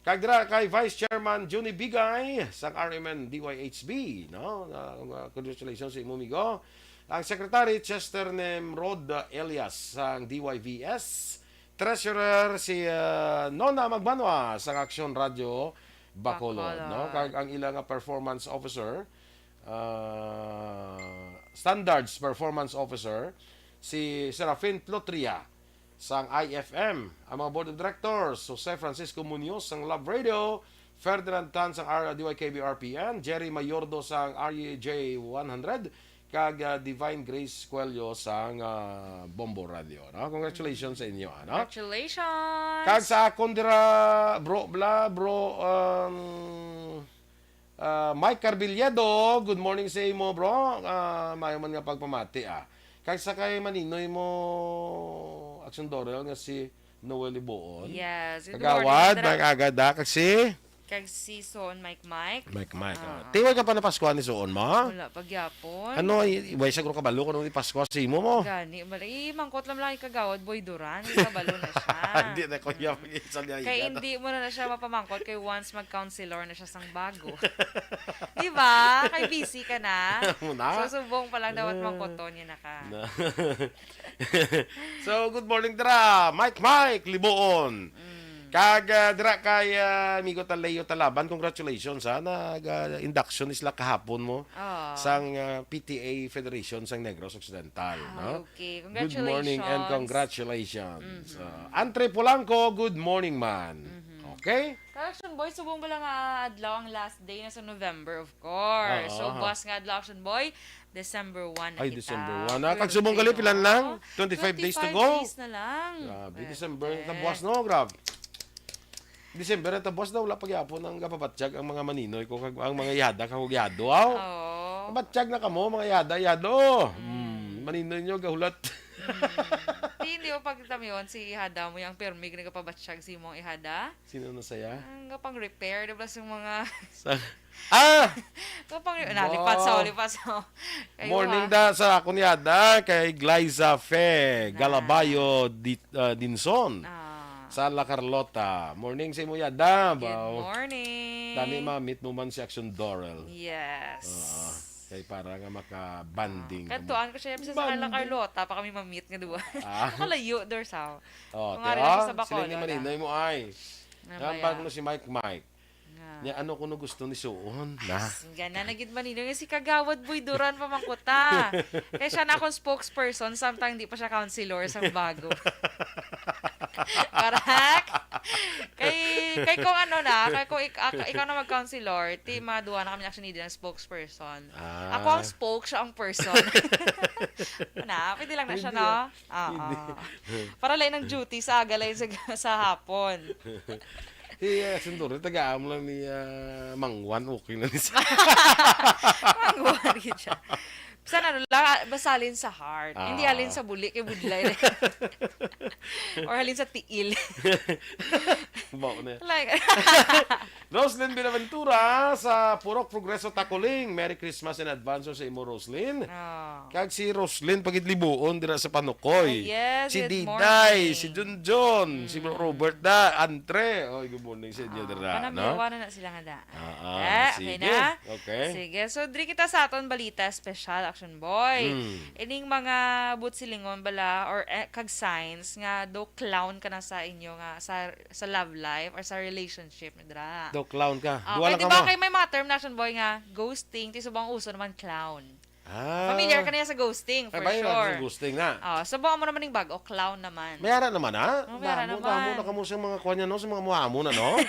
Kag dira kay Vice Chairman Junie Bigay sang R M N D Y H B, no? Ah, ah, congratulations sa imo, amigo. Ang Secretary Chester Nemrod, ah, Elias sang D Y V S. Treasurer si, ah, Nona Magbanwa sang Aksyon Radio Bacolod, Bacolod. no? Kag ang ila nga performance officer, ah, standards performance officer, si Serafin Tlotria sang I F M. Ang mga board of directors, Jose Francisco Munoz sang Love Radio, Ferdinand Tan sang R-, D Y K B R P N, Jerry Mayordo sang R J one hundred, kag, ah, Divine Grace Cuello sang, ah, Bombo Radio, no? Congratulations sa inyo, ano? Congratulations! Kag sa akon dira, bro, bla, bro, um, ah, Mike Carbiliedo, good morning sa imo, bro. Ah, mayo man nga pagpamati, ah. Kag sa kay maninoy mo, Action Dorel, nga si Noel Ibuon. Yes, good morning, Kagawad, Andra. Mike Agada, kag si Kag si Son Mike Mike. Mike Mike, Ah. ah. Tiway ka pa na Paskuhan ni Suon mo? Wala pa gyapon. Ano, i-, iway sa guro kabalo kung ano ni Paskwa sa imo mo? Gani, mal-, i-, mangkot lang lang kay Kagawad Boy Duran, kabalo na siya. Hindi na ko niya Mm. mag-isa niya Kay yan. hindi mo na na siya mapamangkot kay once mag-counselor na siya sang bago. Di ba? Kay busy ka na. Muna? So, subong pa lang dapat Ah. mangkoton niya na ka. Na. So, good morning, dira. Mike Mike Libuon. Mm. Kag, ah, dira kay, ah, amigo ta Leo Talaban, congratulations, ha. Nag, ah, induction sila kahapon mo Ah. sang, ah, P T A Federation sang Negros Occidental, Ah, no? okay. Good morning and Congratulations. congratulations. Mhm. Ah, Antre Polanco, good morning, man. Mhm. Okay? Kag Action Boy, subong bala nga adlaw ang last day na sa November, of course. Oo, So, aha. buwas nga adlaw, Action Boy, December one na Ay, kita. December one, ah. Kag Pwerte, subong gali, pila na lang? no? Twenty-five days to Twenty-five go? days na lang. Grabe, December na Pwerte. tabuas, no? Grabe. December na tabuas daw, wala pa gyapon ang gapabatsyag ang mga maninoy ko, kag ang mga ihada, kag ihado, aw. Oo. Batsyag na kamo, mga ihada, ihado. Mm. Hmm, maninoy nyo, gahulat. Mm. Di, hindi mo pagtamion si ihada mo, yung permig nagapabatsyag si mong ihada. Sino na saya? Ang gapang repair, di ba, sa mga Sa Ah! Kapag, na, lipat sa, Wow. lipat sa. Kayo, Morning ha? da sa akon yada kay Glyza Fe Na. Galabayo Di-, ah, Dinson Ah. sa La Carlota. Morning sa imo yada. Good Wow. morning. Dani ma-meet mo man si Action Dorel. Yes. Ah, kay para nga maka-bonding Ah, kamo. Kadtuan ko siya, sa La Bonding. Carlota pa kami ma-meet nga duwa. Ah. Nakalayo, Dorsaw. Oh, Kung te, ari lang siya ah, sa sila Bacolod, ni Maninoy ah. mo ay. Nga Yan, baya. Pag ano si Mike Mike. Nga. Nya, ano kuno gusto ni Suon? Na? As, gana na gid, Maninoy, nga si Kagawad Boy Duran pamangkuta. Kay siya na akong spokesperson, samtang hindi pa siya councilor sa bago. Correct? Kay, kay kung ano na, kay kung ik-, ak-, ikaw na mag-counselor, ti, mga duwa na kami actually need ng spokesperson. Ah. Ako ang spoke, siya ang person. Na, pwede lang na siya, Hindi, no? Oo. hindi. Para lain ang duty sa aga, lain sa, sa hapon. Si, ah, Sundoro, taga-amo lang ni, ah, Mangwan, okay na ni siya. Mangwan, gid siya. Bisan ano lang, ah, basta halin sa heart. Hindi Ah. halin sa buli, kay budlay na. Or halin sa tiil. Bao na. Like, Roslyn Binaventura sa Purok Progreso, Tacoling. Merry Christmas in advance sa imo, Roslyn. Ah. Kag si Roslyn Pagidlibuon dira sa Panukoy. Ah, yes, Si good Diday, morning. si Junjun, si Mm. Robert da, Antre. Oy, good morning sa inyo Ah, dira, no? Panamiwa na na sila nga da. Ah, ah, Eh, okay sige. na? Okay. Sige. So, diri kita sa aton balita special, Action Boy. Mm. Ining mga buot silingon bala or, eh, kag signs nga do clown ka na sa inyo nga sa, sa love life or sa relationship, dira. Do clown ka. Ah, Duha kay lang di ka ba mo. kay may mga term na, Action Boy, nga ghosting, ti subong uso naman clown. Ah. Familiar ka niya sa ghosting, Ay, for bayan natin sure. sa ghosting na. Oh, subong mo naman ning bag-o, clown naman. May ara naman, ha? Oh, may ara Damo, naman. damo na kamo sa mga kuwan niya, no? Sa mga muamo na, no?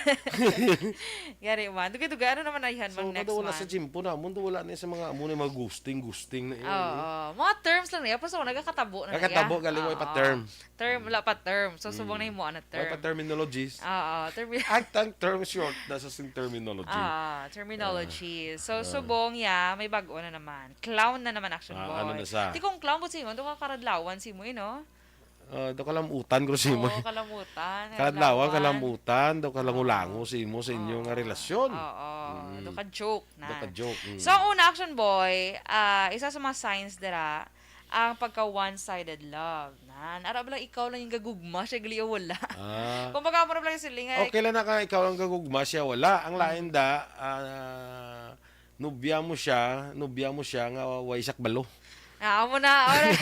Gari man. Dugay-dugay, ano naman na yan, So, mang next kada wala sa month? gym po namon, do wala na sa mga amo na yung mga ghosting, ghosting na yun. Oo. Mga terms lang na yan. Basta nagkakatabo na na Nagkatabo, yan. galing mo Oo. ipa-term. Term, wala pa term. So, subong Mm. na himo na Wala pa term. terminologies. Oo, termi- Ang tang term short, nasa sing terminology. Ah, terminology. So, Ah. subong ya, may bago na naman. Clown na naman, Action Ah, ano Boy. na sa? Di kung clown, but sa imo, doon ka karadlawan, si mo, eh, no? Ah, do kalamutan ko si mo. Oo, kalamutan. Karadlawan, Karadlawan. kalamutan, do kalangulango Oo. si mo sa inyo nga Oo. relasyon. Oo. Mm. Do ka joke na. Do ka joke, mm. So, ang una, Action Boy, ah, isa sa mga signs dira, ang pagka one-sided love. Nan, ara bala ikaw lang yung gagugma, siya gali wala. Ah. Kumbaga, mo na lang siling, eh. Okay lang na ka, ikaw ang gagugma, siya wala. Ang Mm. lain da, ah, nubya mo siya, nubya mo siya nga way siya kabalo. Ah, amo na, ora.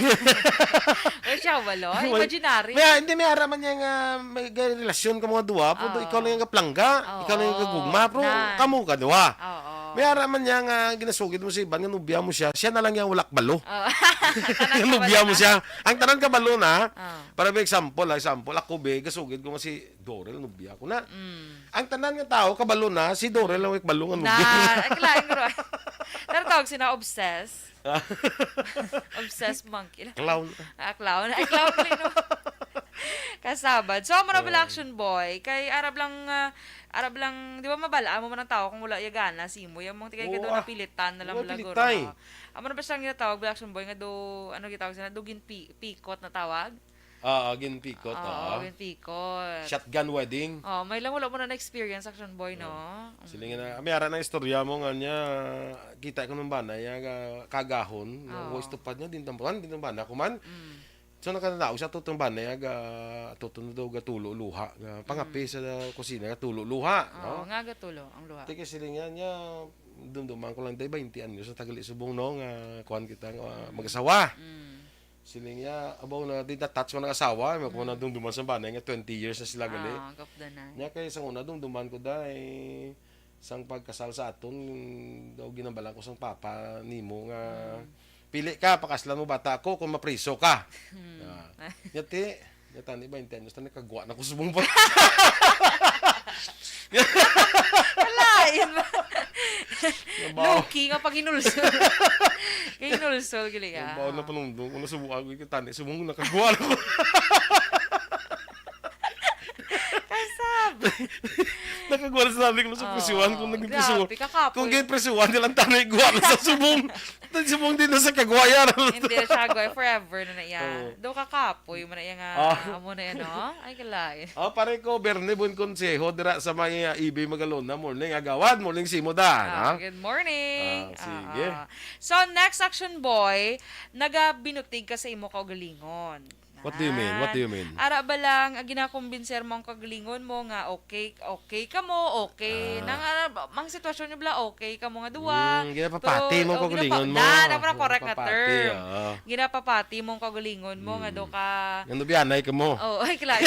Way siya kabalo. Way, Imaginary. may, hindi, may ara man niya nga may ga-, relasyon ka mga duwa, pero Ah. ikaw lang yung kaplangga, ikaw lang yung Oo. kagugma, pero Na. kamo ka duwa. Oo. May ara man niya nga ginasugid mo sa iban nga nubya mo siya, siya na lang yung wala kabalo. Oo. Tanan Nga nubya mo kabalo na. siya. Ang tanan kabalo na, Ah. para may example, ah, example, ako, be, gasugid ko nga si Dorel, nubya ko na. Mm. Ang tanan nga tao, kabalo na, si Dorel lang may kabalo nga Na, nubya. Ay, kalain ko ron. Pero tawag sila obsessed. Obsessed monkey. Clown. Ah, clown. Ay, clown pala, no? Kasabad. So, amo na pala, Ah. Action Boy. Kay arab lang, ah, arab lang, di ba, mabal-an mo man ang tao kung wala ya gana, si mo, yung mga tigay ka Oo, doon, ah. napilitan na lang Wala bala, guro, pilitay. Ah. Amo na ba siyang ginatawag, bala, Action Boy, nga do, ano gitawag sila? Do ginpi-, pikot na tawag? Oo, ginpikot, Oo, oo. ginpikot. Shotgun wedding. Oh, may lang wala mo na na-experience, Action Boy, no? Oo. Mm. Sila nga na, may ara na istorya mo nga niya, kita ko nung banay, nga kagahon, no? Oo. Voice to pad niya, din tampuan, din banay ako man. Mm. So, nakatanaw siya, tutong banay, aga, tutong daw gatulo luha, nga pangapi Mm. sa kusina, gatulo luha, Oo, no? nga gatulo ang luha. Tiki, sila nga niya, dumduman ko lang, day, bainte anyos sa tagali subong, no? Nga, kuwan kita, nga, Mm. mag-asawa. Mm. Siling niya, "Abaw na, di na-touch man ang asawa, may kuha na Mm. dungduman sa banay nga twenty years na sila gali." Ah, gapdanan. Nya kay sang una, dungduman ko, day, sang pagkasal sa aton, daw ginambalan ko sang papa nimo nga, Mm. "Pili ka, pakaslan mo bata ko, kung mapriso ka." Mm. Ah. Nya ti, nya tani, bainte anyos, tani, kagwa na ko subong pa. Kalain ba? Nabaw. Low-key nga pag-inulsol. Kay inulsol, gali ka. Nabaw na panungdong ko, nasubukan ko, kita ni, subong nakagwa na ko. Kasab. Nakagwa na sa sabi ko, sa Oo, prisuhan, kung naging grabe, prisuhan. Kakapoy. Kung gay prisuhan, nilang tanay, gwa na sa subong. Subong din na sa kagwayan. Hindi siya, gwa, forever na na iya. Oo. Do kakapoy mo na iya nga, Ah. amo na iya, no? Ay, kalain. Oh, pare ko, Berne, buen konseho, dira sa may, ah, E B Magalona. Morning, agawad. Morning, Simo, da, Ah, ha? Good morning. Ah, sige. Ah, ah. So, next, Action Boy, nagabinutig ka sa imo kaugalingon. What do you mean? What do you mean? Nan. Ara ba lang, ah, ginakumbinser mo ang kaugalingon mo nga okay, okay ka mo, okay. Ah. Nang, ah, mang sitwasyon niyo bala, okay ka mo nga duwa. Mm, ginapapati Pero, mo oh, kaugalingon ginapa-, mo. na, na, para correct nga Ginapapati, term. Oo. Ginapapati mo ang kaugalingon mo nga Mm. do ka Nga nubyanay ka mo. Oh, ay, klaro.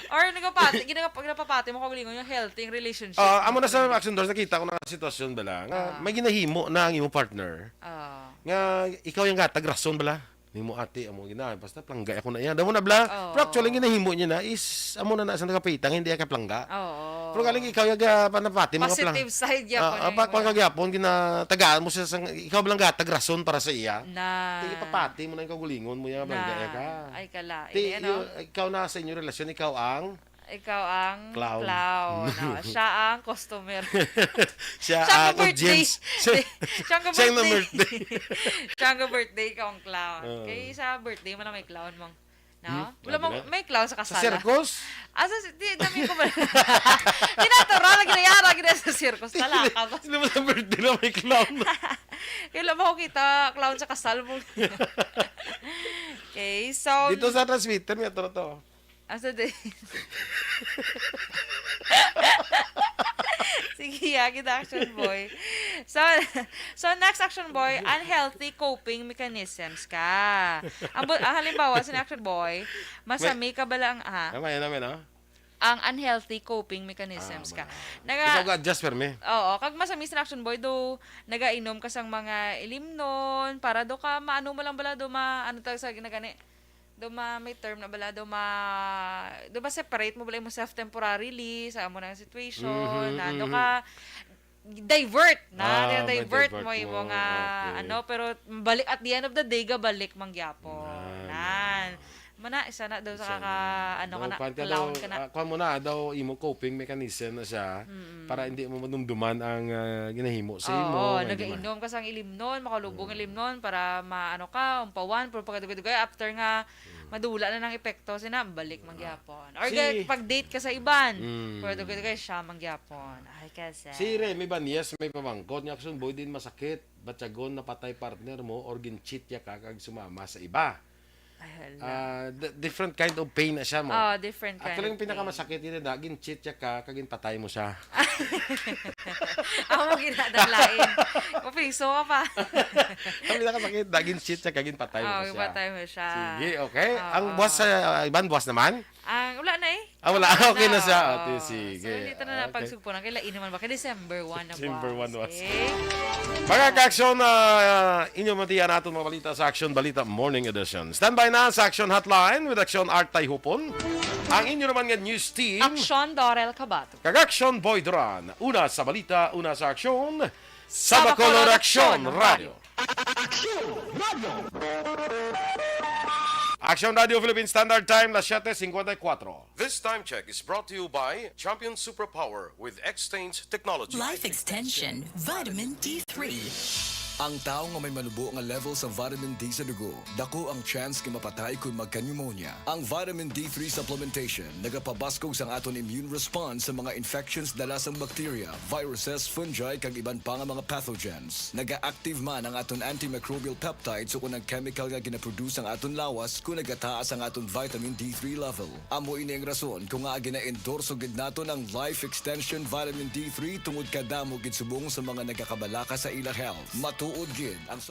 Or nagapati, ginapa-, ginapapati mo kaugalingon yung healthy relationship Ah, mo. amo na sa Action Doors, nakita ko na sitwasyon bala nga Ah. may ginahimo na ang imong partner. Ah. Nga ikaw yung gatag rason bala. nimo ate, amo gina, basta plangga ako na iya. Damo na bla. Oo. Pero actually, ginahimo niya na is, amo na na sa nakapitang, hindi ka plangga. Oo. Pero galing ikaw, yaga, panapati, mga plang-, Positive side niya ah, po ah, niya, pa-, kuya. Pagkagyapon, ginatagaan mo siya, sang, ikaw lang gatag rason para sa iya. Na. Ti, ipapati mo na yung kagulingon mo, yung plangga, Na. Ka. Ay, kala. Ti, Ini, ano? Yung, ikaw na sa inyong relasyon, ikaw ang Ikaw ang Clown. Clown. Oh, siya ang customer. Siya Siya ang ang birthday. Audience. Siya, Siya ang siya ang birthday. Birthday. Siya ang birthday, ikaw ang clown. Oo. Kay sa birthday mo na may clown mong, no? Hmm? Wala mong, Wala. May clown sa Sa kasal, ah. Circus? Ah, sa, di, dami ko ba? Di natural, ginayara, ginaya sa circus. Wala ka ba? Sino mo sa birthday na may clown? Kaya lang ako kita, clown sa kasal mo. Okay, so Dito sa transmitter, may atro to. Asa din? Sige, ya, kita, Action Boy. So, so next, Action Boy, unhealthy coping mechanisms ka. Ang, bu- ang halimbawa sa Action Boy, masami ka bala ang, ha? Tama yan namin, no? Ang unhealthy coping mechanisms Ah, ka. Naga- Ikaw ga-adjust, permi. Oo, kag masami sa Action Boy, do, nagainom ka sang mga ilimnon, para do ka, maano mo lang bala, do, ma, ano tawag sa ginagani? Do ma, may term na bala, do ma, do ma separate mo bala imo self temporarily sa amo na nga situation, Mhm, na do mhm. ka divert na, Ah, divert ma-divert mo imo mo. Nga, Okay. Ano, pero balik, at the end of the day, gabalik man gyapon. Ah, Nan. yeah. Mana, isa na daw sa Isa kaka-, na. Ano ka Daw, na, kwan ka clown daw, ka na. Ah, kwan mo na, daw imo coping mechanism na siya Mm. para hindi mo madumduman ang, ah, ginahimo sa Oo, imo, nga hindi ma- nagainom ka sang ilimnon, makalubong Mm. ilimnon para maano ka, umpawan, pero pagkadugay-dugay, after nga Mm. madula na ng epekto, sina, balik man Ah. gyapon. Or Si ga-, pag-date ka sa iban, Mm. pero dugay-dugay siya man gyapon. Ay, kasi. Si Remy Banyes may pamangkot niya, "Action Boy, din masakit. Batyagon, napatay partner mo, or gin-cheat ya ka, kag sumama sa iba." Ay, hala. Ah, d-, different kind of pain na siya mo. Oh, different kind Actually, of yung pinakamasakit pain. Yun, da, gin-cheat ya ka, kag ginpatay mo siya. Ako mo ginadang lain. Mapiso ka pa. Ang pinakamasakit, da, gin-cheat ya ka, ginpatay mo Oh, siya. Ginpatay mo siya. Sige, okay. Oo. Ang buwas sa, ah, iban, buwas naman? Ang, wala na eh. Ah, wala. Wala Okay na na. siya. Oh. Ate, sige. So, dito na na Okay. pagsugpo na. Kailan naman ba? Kay December one na December buwas. one was. Eh? Mga ka-action, ah, inyo matiyan naton mga balita sa Action Balita Morning Edition. Standby na sa Action Hotline with Action Art Tayhupon. Ang inyo naman nga news team. Action Dorel Cabato. Kag Action Boy Duran. Una sa balita, una sa aksyon. Sa Sa Bacolod Bacolod Action Action Radio. Radio. Action Radio. Action Radio Philippine Standard Time, las siete cincuenta y cuatro. This time check is brought to you by Champion Superpower with X-Stains Technology. Life Extension, Vitamin D three. Ang tawo nga may malubo nga level sa vitamin D sa dugo, dako ang chance nga mapatay kon magka-pneumonia. Ang vitamin D three supplementation nagapabaskog sang aton immune response sa mga infections dala sang bacteria, viruses, fungi, kag iban pa nga mga pathogens. Naga-active man ang aton antimicrobial peptides ukon ang chemical nga ginaproduce sang aton lawas kon nagataas ang aton vitamin D three level. Amo ini ang rason kung ngaa gina-endorso gid naton ang Life Extension Vitamin D three tungod kadamo gid subong sa mga nagakabalaka sa ila health. Matuod gid ang